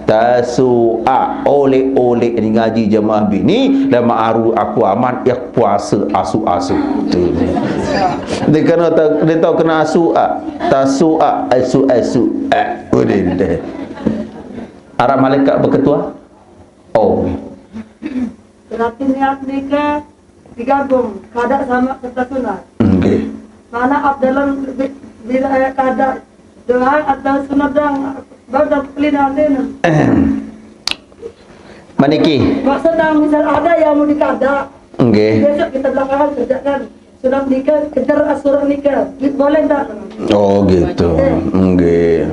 Tasu'a, oleq-oleq ni ngaji jemaah bini, lemaq aru aku aman, ye puase asu-asu. Tu. Ndeq kene ta-, ndeq tao kene asu'a. Tasu'a, asu-asu. Eh, udah deh. Araq malaekat beketua? Oh. Berarti niat nike digabung, kadak sama kertas sunat. Nggih. Mana afdalan bi-, bila aya kadak doang atau sunat doang? Baru dapat kelina antena. Maniki. Maksud nang misal ada yang mau dikadak. Nggih. Besok kita belakangan kerjakan. Sunat nikah, kejar as-, sunat nikah. Boleh ndak? Oh, gitu. Nggih.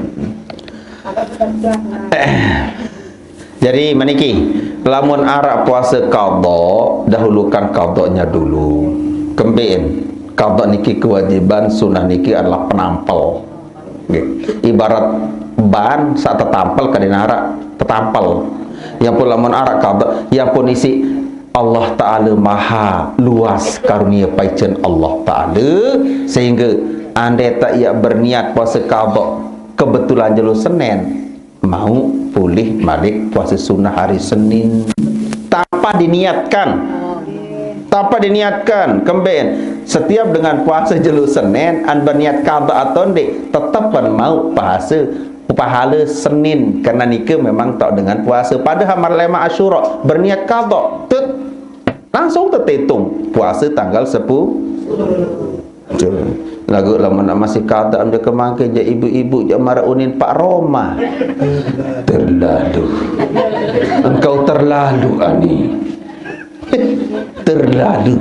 Agak susah, nah. Jadi, meniki, lamun araq puase qadha, dahulukan qadhanya dulu. Kembeqn, qadha niki kewajiban, sunah niki adalah penampel. Nggih. Ibarat ban saq tetampel, kadin araq tetampel. Ye pun lamun araq qadha, ye pun isiq Allah Ta'ala maha luas karunie paicen Allah Ta'ala, sehingga andai tak ye berniat puase qadha, kebetulan jelo Senen, mauq pulih malik puase sunah hari Senin. Tanpa diniatkan. Tanpa diniatkan, kembeqn. Setiap dengan puase jelo Senen, an berniat qadha atau ndeq, tetepan mauq puase pahala Senin, karena nike memang tak dengan puasa. Padahal malam Asyura berniat qada, tut, langsung terhitung puasa tanggal sepuluh. Betul. Lagu lama nak masih kata anda kemangke je ibu-ibu je marah unin Pak Roma. Terlalu. Engkau terlalu, Ani. Terlalu.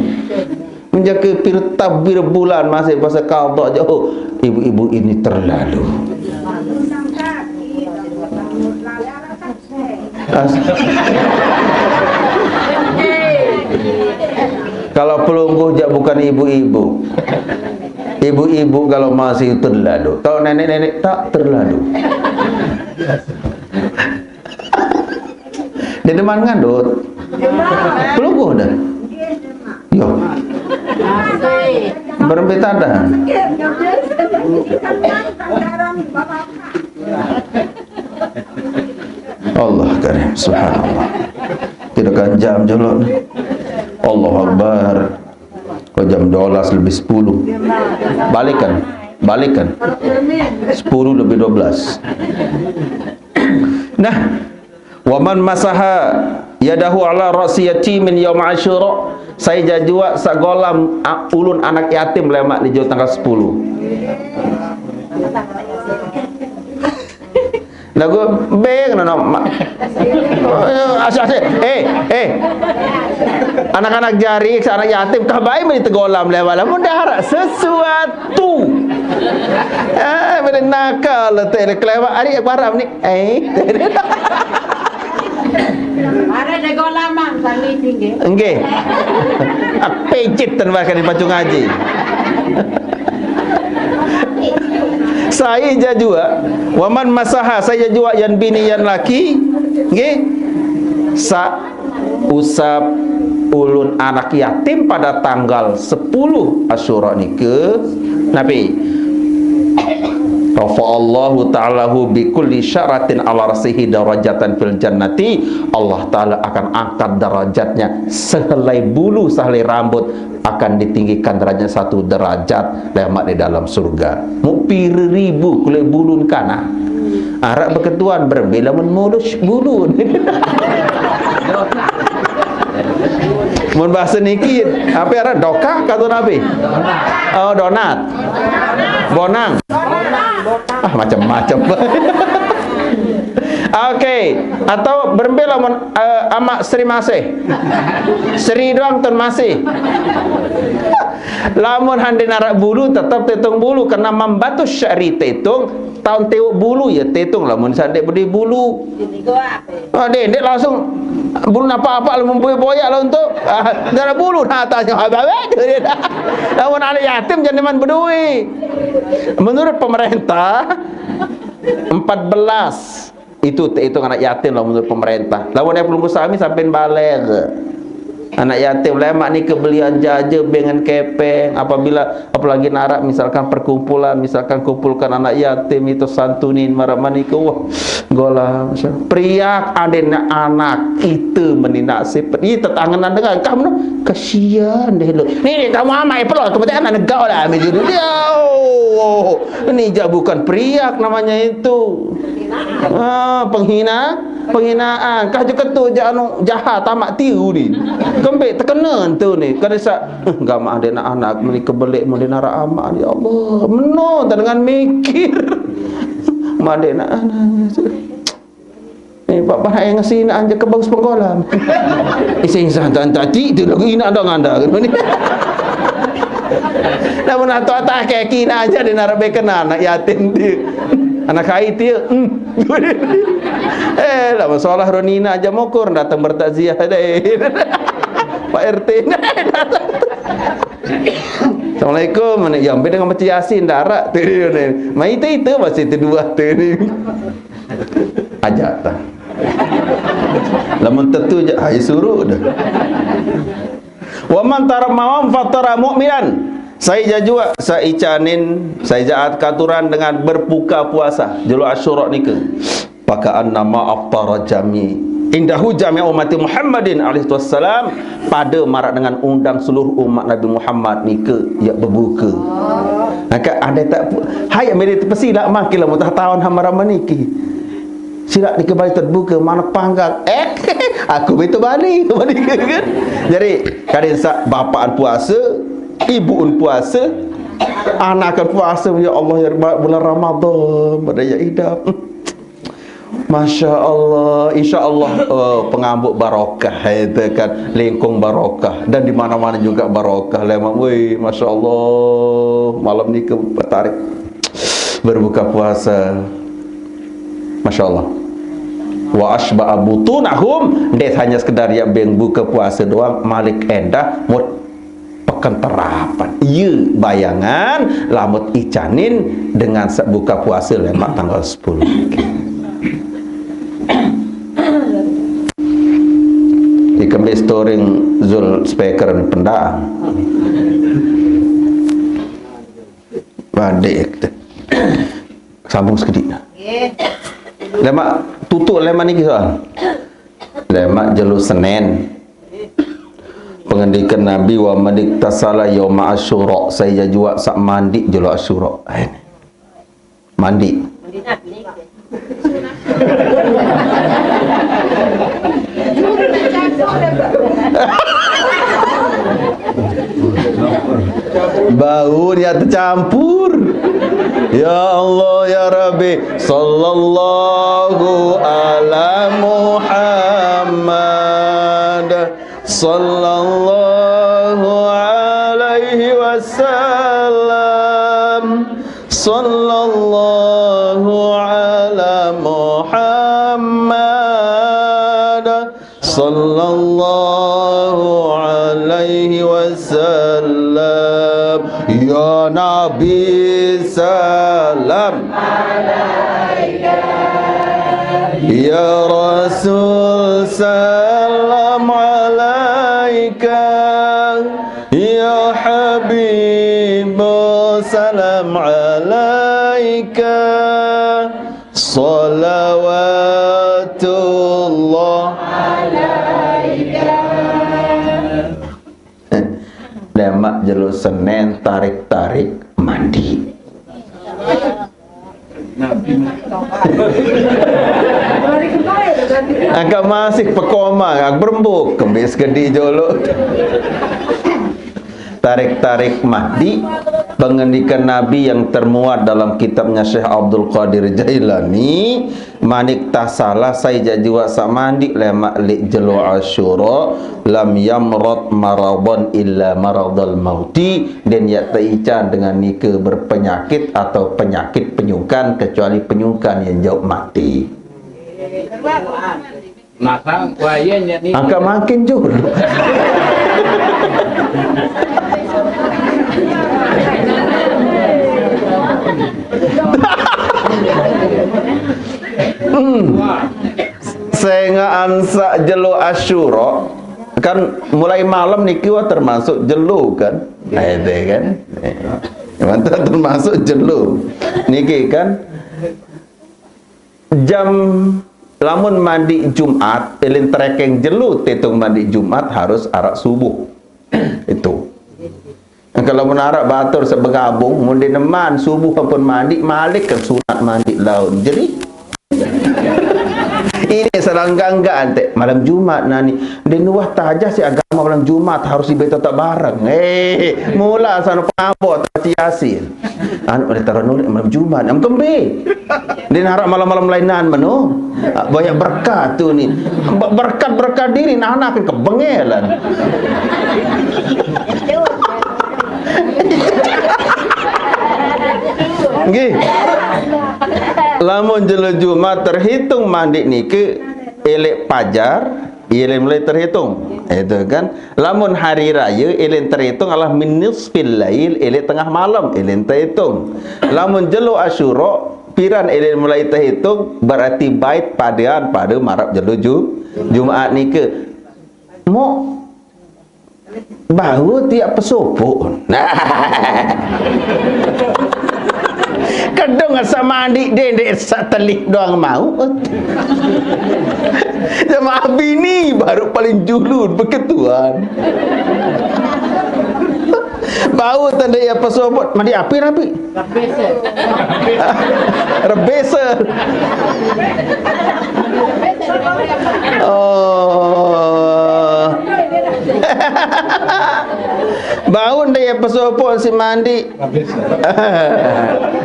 Menjaga pir tabir bulan masih pasal qada je. Oh, ibu-ibu ini terlalu. As- Kalau pelungguh jak bukan ibu-ibu. Ibu-ibu kalau masih terlalu. Kalau nenek-nenek tak terlalu. Dia demen ngandut. Pelungguh dah. Yo. Berembe tadah. Allah Karim, subhanallah. Tidak kan jam jolok ni. Allahu Akbar. Kau jam dua belas lebih sepuluh. Balikan. Balikan. Sepuluh lebih dua belas. Nah, waman masaha yadahu ala ra'si yatimin yaum Asyura. Saya jajuak sagolam a- ulun anak yatim lemak di tanggal sepuluh. Lagu beng nana ma- Asyik, asyik. Eh, eh. Anak-anak jari, anak yatim, kah baik meni tegolam lemak lah. Mun dah harap sesuatu. Ah, bila nakal letak dia kelewat hari aku harap ni. Eh. Ada dego lamang kami tinggi. Nggih. Pejit dan bahkan di Pancung Haji. Saya jajua, waman masaha saya jajua yan bini yan laki, nggih. Sa usap ulun anak yatim pada tanggal sepuluh Asyura nike, napi? Rafa'allahu ta'alahu bikulli sya'ratin ala rasihi darajatan fil jannati. Allah Ta'ala akan angkat derajatnya sehelai bulu, sehelai rambut, akan ditinggikan derajat satu derajat lemak di dalam surga. Mu pira ribu kulit bulun kana. Arak beketuan berbila mun mulus bulun. Mun bahasa niki, apa arah dokah kata Nabi? Oh, donat. Bonang. Ah, macam-macam. Oke, atau berembe lamun eh, Amak Sri Masih. Sri doang tun Masih. Lamun hande narak bulu tetap tetung bulu karena mambatus syari tetung tahun tewuk bulu ya tetung lamun sande bedi bulu. Oh, dendek langsung bulu napa apa lamun boya-boya lalu untuk ah, narak bulu nah tanya apa baik tu dia. Lamun anak yatim jangan man bedui. Menurut pemerintah empat belas itu terhitung anak yatim lah menurut pemerintah. Lawan yang belum sami sampai balik. Anak yatim lemak ni kebelian jaja dengan kepeng apabila apalagi narak misalkan perkumpulan misalkan kumpulkan anak yatim itu santunin marah maniku wah gola priak adena anak itu meni nasib ini tetanganan dengan kamu kasihan deh lo. Ni kamu amai perlu kemudian anak negau lah ambil judul dia. Oh, ini jak bukan priak namanya itu. Ah, penghina, penghinaan. Kah je ketu je anu jahat amat tiu ni. Kembik tekena tu ni. Kada sa eh, gamak dia nak anak meni kebelik meni nara amak ya Allah. Meno tak dengan mikir. Mak dia nak anak. Eh, pak panak yang ngasi nak anja ke bagus pengkolam. Ising sah tak tadi tu lagu ina dah nganda kan ni. Namun atau atas kaki nak aja dia nak rabe kena anak yatim dia. Anak kai dia. Hmm. Eh, lah masalah Ronina aja mokur datang bertakziah deh. Pak R T ni datang. Assalamualaikum. Mana yang beda dengan baca Yasin darat tu ni. Mai itu itu masih kedua tu ni. Ajak tah. Lamun tentu je, hai suruh dah. Wa man tara mawam fatara mu'minan. Saya jajua, saya icanin, saya jaat katuran dengan berbuka puasa julu Asyura nika. Paka'annama aftara jami indahu jami ummati Muhammadin alaihi wassalam pada marak dengan undang seluruh umat Nabi Muhammad nika ya berbuka. Maka andai tak pu-, hai mele tepesi lah makin lah mutah tahun hamba ramaniki. Silak dikembali terbuka, mana panggang. Eh, aku betul balik. Kan? Jadi, kadang sa-, bapak puasa, ibu puasa, anak puasa, ya Allah, ya Rabb-, bulan Ramadan, pada ya idap. Masya Allah, insya Allah, eh, pengambuk barokah, itu kan, lingkung barokah, dan di mana-mana juga barokah. Lemak, woi, masya Allah, malam ni ke tarik berbuka puasa, masya Allah. Wa asyba'a butunahum, dia hanya sekedar ya beng buka puasa doang, malik endah, mut pekan terapan. Iya, bayangan, lamut icanin dengan sa-, buka puasa lemak tanggal sepuluh. Ikembe storing Zul speaker ni pendang. Badik. Sambung sekejap. Lemak tutup lemak ni soal. Lemak jelu Senin. Pengendikan Nabi, "Wa manik tasala yauma Asyura," saya jua sak mandi jelo Asyura. Eh, mandi. Bau dia tercampur. Ya Allah, ya Rabbi, sallallahu ala Muhammad. Sallallahu alaihi wasallam. Sallallahu ala Muhammad. Sallallahu alaihi wasallam. Ya Nabi, salam. Ya Rasul, salam alaika. Ya Habib, salam alaika. Salawatullah alaika. Lemak jelo Senin, tarik-tarik mandi. Agak masih pekoma, agak berembuk, kembis gedi jolo. Tarik-tarik mandi, pengendikan Nabi yang termuat dalam kitabnya Syekh Abdul Qadir Jailani, manik tasala sai jajua samandi lemak lik jelo Asyura, lam yamrad maradan illa maradal mauti, dan yak teican dengan nike berpenyakit atau penyakit penyukan kecuali penyukan yang jauh mati. Maka waya nya ni. Angkat makin jul. Hmm. Sengaan sak jelo Asyura kan mulai malam niki wah termasuk jelo kan. Nah, itu kan. Mantap termasuk jelo. Niki kan jam lamun mandi Jumat, ilin terekeng jelo tetung mandi Jumat harus arak subuh. Itu. Kalau mun arak batur sebegabung, mun di neman subuh ampun mandi, malik ke sunat mandi laun. Jadi, ini serangga-angga ante malam Jumat nani. Di nuah tajah si agama malam Jumat harus dibeto tak bareng. Eh, mula sana pengabot Yasin. Anu, oleh taruh nulik malam Jumat, am kembe. Dia narak malam-malam lainan meno. Ah, banyak berkat tu ni. Be-, berkat-berkat diri, nah, anak ke kebengelan. Nggih. Lamun jelo Jumat terhitung mandi niki elek pajar, ilin mulai terhitung. Itu kan. Lamun hari raya, ilin terhitung adalah min nisfil lail, ilin tengah malam, ilin terhitung. Lamun jelo Asyura, piran ilin mulai terhitung, berarti bait padean pada marap jelo Ju-, Jumat nike. Mu bau tiap pesopok. Nah. Kedung asa mandi dendek sak telih doang mau. Jamaah bini baru paling julun beketuan. Bau tanda ya pesopot. Mandi api nabi. Rebesa. Oh. Bau nda ya pesopot si mandi.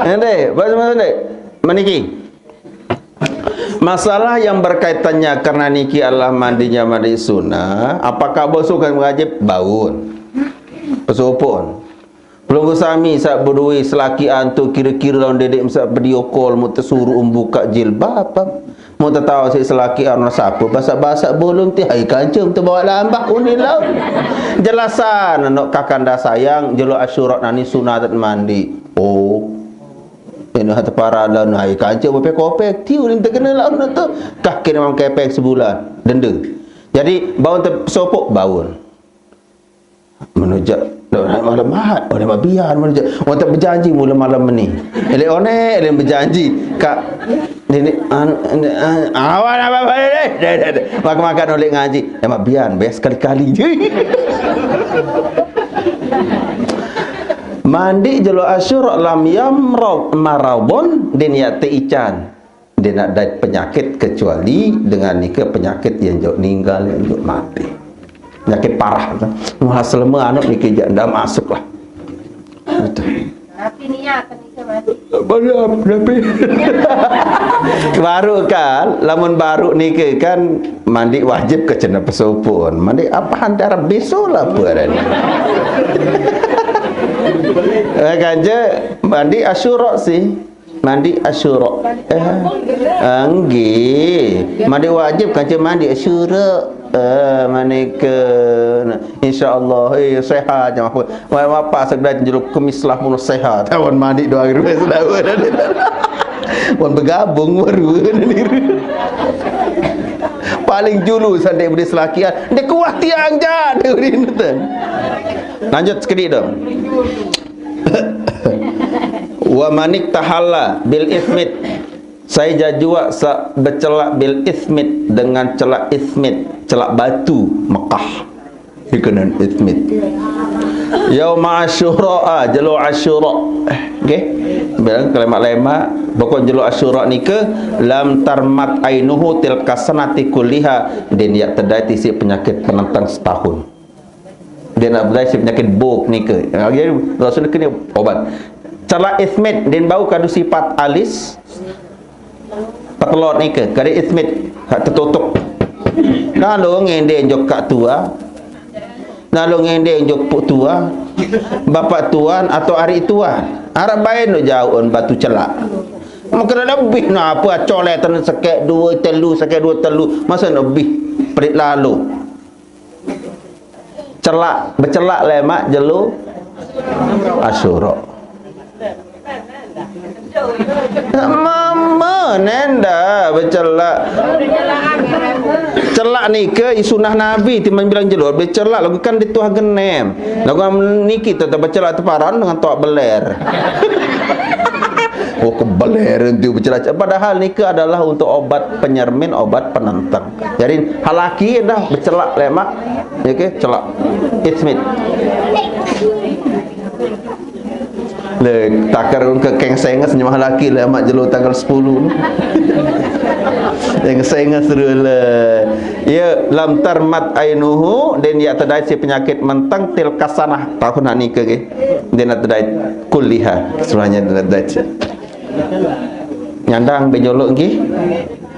Nde, bahasa mana nde? Maniki. Masalah yang berkaitannya karena niki adalah mandinya mandi sunnah, apakah basuh kan wajib? Baun. Pesopon. Pelungguh sami sak bedui selaki antu kira-kira lawan dedek sak video call mu tesuruh buka jilbab. Mu tetawa si selaki anu sapa basak-basak bolong ti hai kancung tu bawa lambah uni lawan. Jelasan anak kakanda sayang jelo asyurak nani sunat mandi. Oh. Ini hati paralan hai kancung bepek kopek tiu ni terkena lawan tu. Kah kena mam kepeng sebulan denda. Jadi baun tersopok baun. Menujak malam mahat oleh mabian menujak. Orang tak berjanji mula malam ni. Elek onek elek berjanji. Kak ini anu ini anu, awan apa balik deh. Deh, deh, deh. Makan-makan oleh ngaji. Ema bian bes sekali-kali. Mandi jelo asyur lam yamrad marabon din ya te ican. Dia nak dait penyakit kecuali dengan nika penyakit yang jok ninggal yang jok mati. Penyakit parah tu. Muha selama anak niki jak ndak masuk lah. Betul. Tapi niat nika mandi. Baru tapi baru kan, lamun baru nika kan mandi wajib ke cina pesopon. Mandi apa antara besok lah apa ada ni. Eh, kan je mandi asyura sih. Mandi asyura. Eh, ah, nggih. Mandi wajib kan je mandi asyura. Eh, mandi ke insyaallah eh sehat je apa. Wah apa segera jeruk kemis lah pun sehat. Tawan mandi dua hari sudah. Wan bergabung baru. Paling julu sandai beri selakian. Dia kuah tiang je. Dia beri nonton. Lanjut sekali dong. Wa manik tahalla bil ismit. Saya jajua sa becelak bil ismit dengan celak ismit, celak batu Mekah. Dikenen ismit. Yauma Asyura, ah, jelo Asyura. Okey. Bilang kelemak-lemak, pokok jelo Asyura nika lam tarmat ainuhu tilka sanati kulliha. Din ya tedai tisi penyakit penentang setahun. Dia nak berdaya si penyakit bok nika. Jadi Rasul kena obat. Cara ismit din bau kadu sifat alis. Petelot nika kadu ismit hak tertutup. Lalu ngende jok kak tua. Lalu ngende jok puk tua. Bapak tuan atau ari tuan. Arab bain lo jauh on batu celak. Mungkin lebih nak apa coletan sekek dua telu sekek dua telu masa lebih perit lalu. Celak, becelak lemak jelo Asyura. Mama nenda becelak. Celak nika i sunah Nabi timbang bilang jelo becelak lagu kan dituah genem. Lagu am niki tetap becelak teparan dengan tok beler. Oh kebeler itu becelak. Padahal nika adalah untuk obat penyermin, obat penentang. Jadi halaki dah becelak lemak. Ya ke celak. Ismit. Le takar ke kengsenges nyemah laki lemak jelo tanggal sepuluh. Kengsenges dulu. Ya lam tarmat ainuhu dan ya tedai si penyakit mentang tilka sanah tahun nika ke. Dia nak tedai kulliha semuanya dia nak tedai. Nyandang bejolok nggih.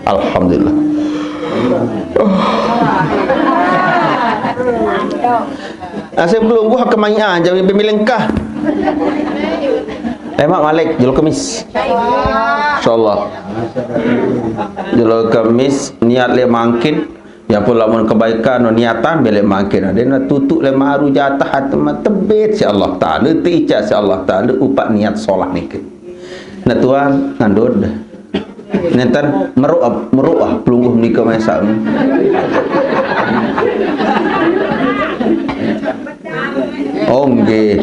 Alhamdulillah. Asal belum gua kemanya jadi pemilik kah. Lemak Malik jelo Kemis. Insyaallah. Jelo Kemis niat le mangkin. Ya pun lamun kebaikan no niatan belek mangkin. Dia nak tutuk le maru jatah atau tebet si Allah Taala, tiica si Allah Taala upak niat solah niki. Nah tuan ngandud. Nenten meruk meruk ah pelungguh menika masak. Oh nggih.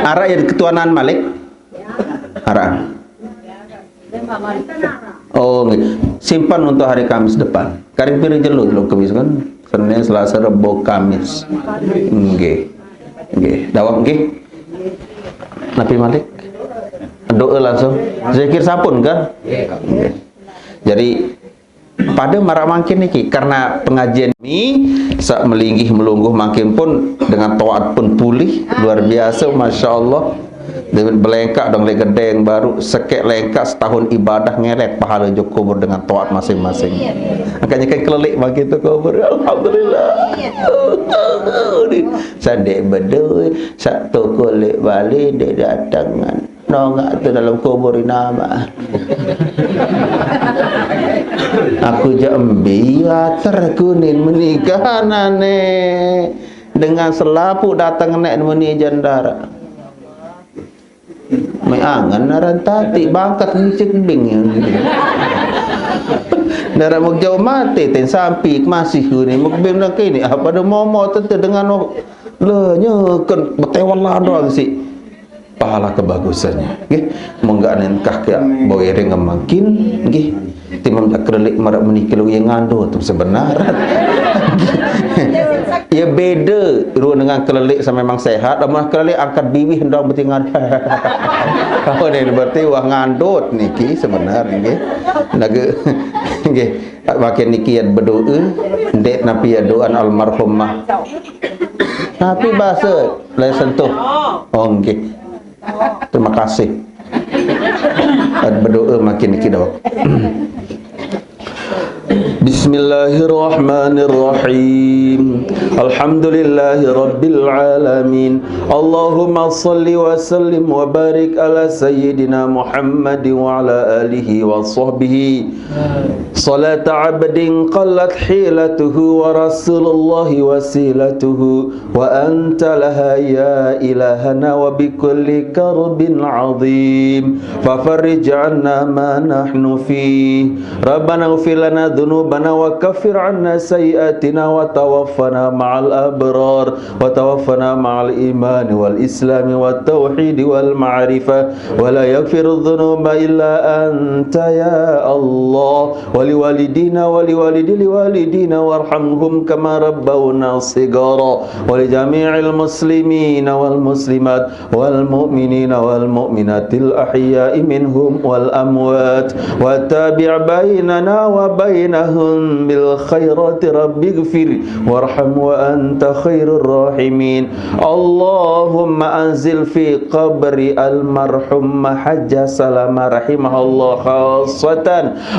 Arah ya ketuanan Malik. Arah. Oh nggih. Simpan untuk hari Kamis depan. Karing piring jelo jelo Kamis kan. Senin, Selasa, Rebo, Kamis. Nggih. Nggih. Dawak nggih. Nabi Malik. Doa langsung. Zikir sampun kan? Jadi pada marak mangkin niki karena pengajian ini sak melinggih melungguh mangkin pun dengan taat pun pulih luar biasa, masya Allah. David belengkak dong le gedeng baru sekek lengkak setahun ibadah ngelek pahala jo kubur dengan taat masing-masing. Makanya kan kelelik mangkin tu kubur. Alhamdulillah. Sadek bedul, sak toko lek balik dek datangan. Nongak tu dalam kubur inama. Aku je embi water kuning menikah nane dengan selapu datang nek meni jendara. Mai angan naran tati bangkat micik bing ya. Nara mau jauh mati ten sampi masih kuning mau bing nak ini apa ada momo tete dengan oh le nyeken betewan lah doang sih. Pahala kebagusannya nggih. Mongga nenkah ke bawa iring ngemakin nggih. Timam jak kerelik marak meniki lu yang ngando tu sebenar. Ya beda ruang dengan kerelik sama memang sehat, amun kerelik angkat biwih ndang betingan. Kau ni berarti wah ngandut niki sebenar nggih. Naga nggih. Makin niki ya berdoa, ndek napi ya doan almarhumah. Napi bahasa lai sentuh. Oh nggih. Terima kasih. Berdoa makin niki dok. بسم الله الرحمن الرحيم. الحمد لله رب العالمين. اللهم صل وسلم وبارك على سيدنا محمد وعلى آله وصحبه. صلاة عبد قلت حيلته ورسول الله وسيلته وأنت لها يا إلهنا وبكل كرب عظيم ففرج عنا ما نحن فيه. ربنا اغفر لنا ذنوبنا وكفر عنا سيئاتنا وتوفنا مع الأبرار وتوفنا مع الإيمان والإسلام والتوحيد والمعرفة ولا يغفر الذنوب إلا أنت يا الله ولوالدينا ولوالدي لوالدينا وارحمهم كما ربونا صغارا ولجميع المسلمين والمسلمات والمؤمنين والمؤمنات الأحياء منهم والأموات وتابع بيننا وبينهم بالخيرات رب اغفر وارحم وأنت خير الراحمين. اللهم أنزل في قبر المرحوم حاج سلامة رحمه الله خاصة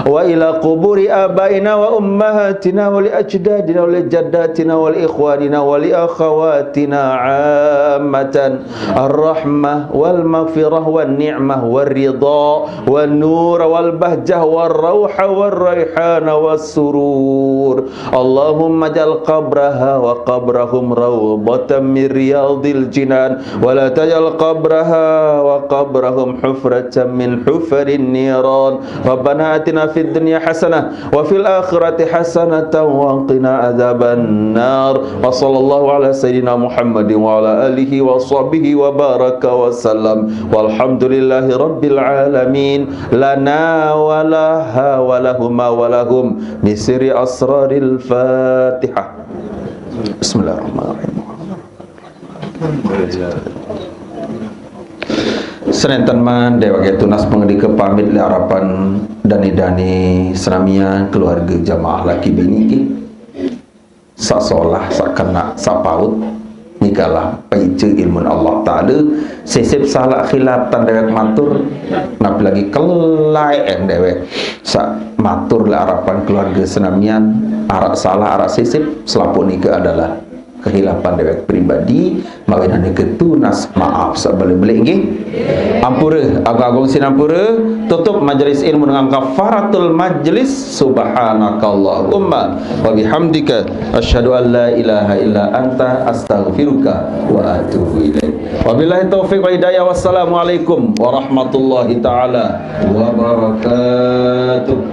وإلى قبور آبائنا وأمهاتنا ولأجدادنا ولجداتنا ولإخواننا ولأخواتنا عامة الرحمة والمغفرة والنعمة والرضا والنور والبهجة والروح والريحان والسرور. اللهم اجعل قبرها وقبرهم روضة من رياض الجنان ولا تجعل قبرها وقبرهم حفرة من حفر النيران. ربنا آتنا في الدنيا حسنة وفي الآخرة حسنة وقنا عذاب النار. وصلى الله على سيدنا محمد وعلى آله وصحبه وبارك وسلم. والحمد لله رب العالمين. لنا ولها ولهما ولهم بسر أسرار الفاتحة. بسم الله الرحمن الرحيم. Senentan man dewek tunas mengendika pamit le harapan dani-dani senamian keluarga jamaah laki bini ki. Sak solah, sak kena, sak paut nikalah paica ilmun Allah Ta'ala. Sisip salah khilaf tan dewek matur. Napi lagi kelai en dewek sak matur le harapan keluarga senamian. Arak salah, arak sisip, selapuh nika adalah kehilapan dewek pribadi. Mawinan niki tunas maaf sabalik-balik nggih. Ampura, agung-agung sinampura, tutup majelis ilmu dengan kafaratul majlis. Subhanakallahumma wa bihamdika asyhadu an la ilaha illa anta astaghfiruka wa atubu ilaik. Wabillahi taufiq wal hidayah. Wassalamualaikum warahmatullahi taala wabarakatuh.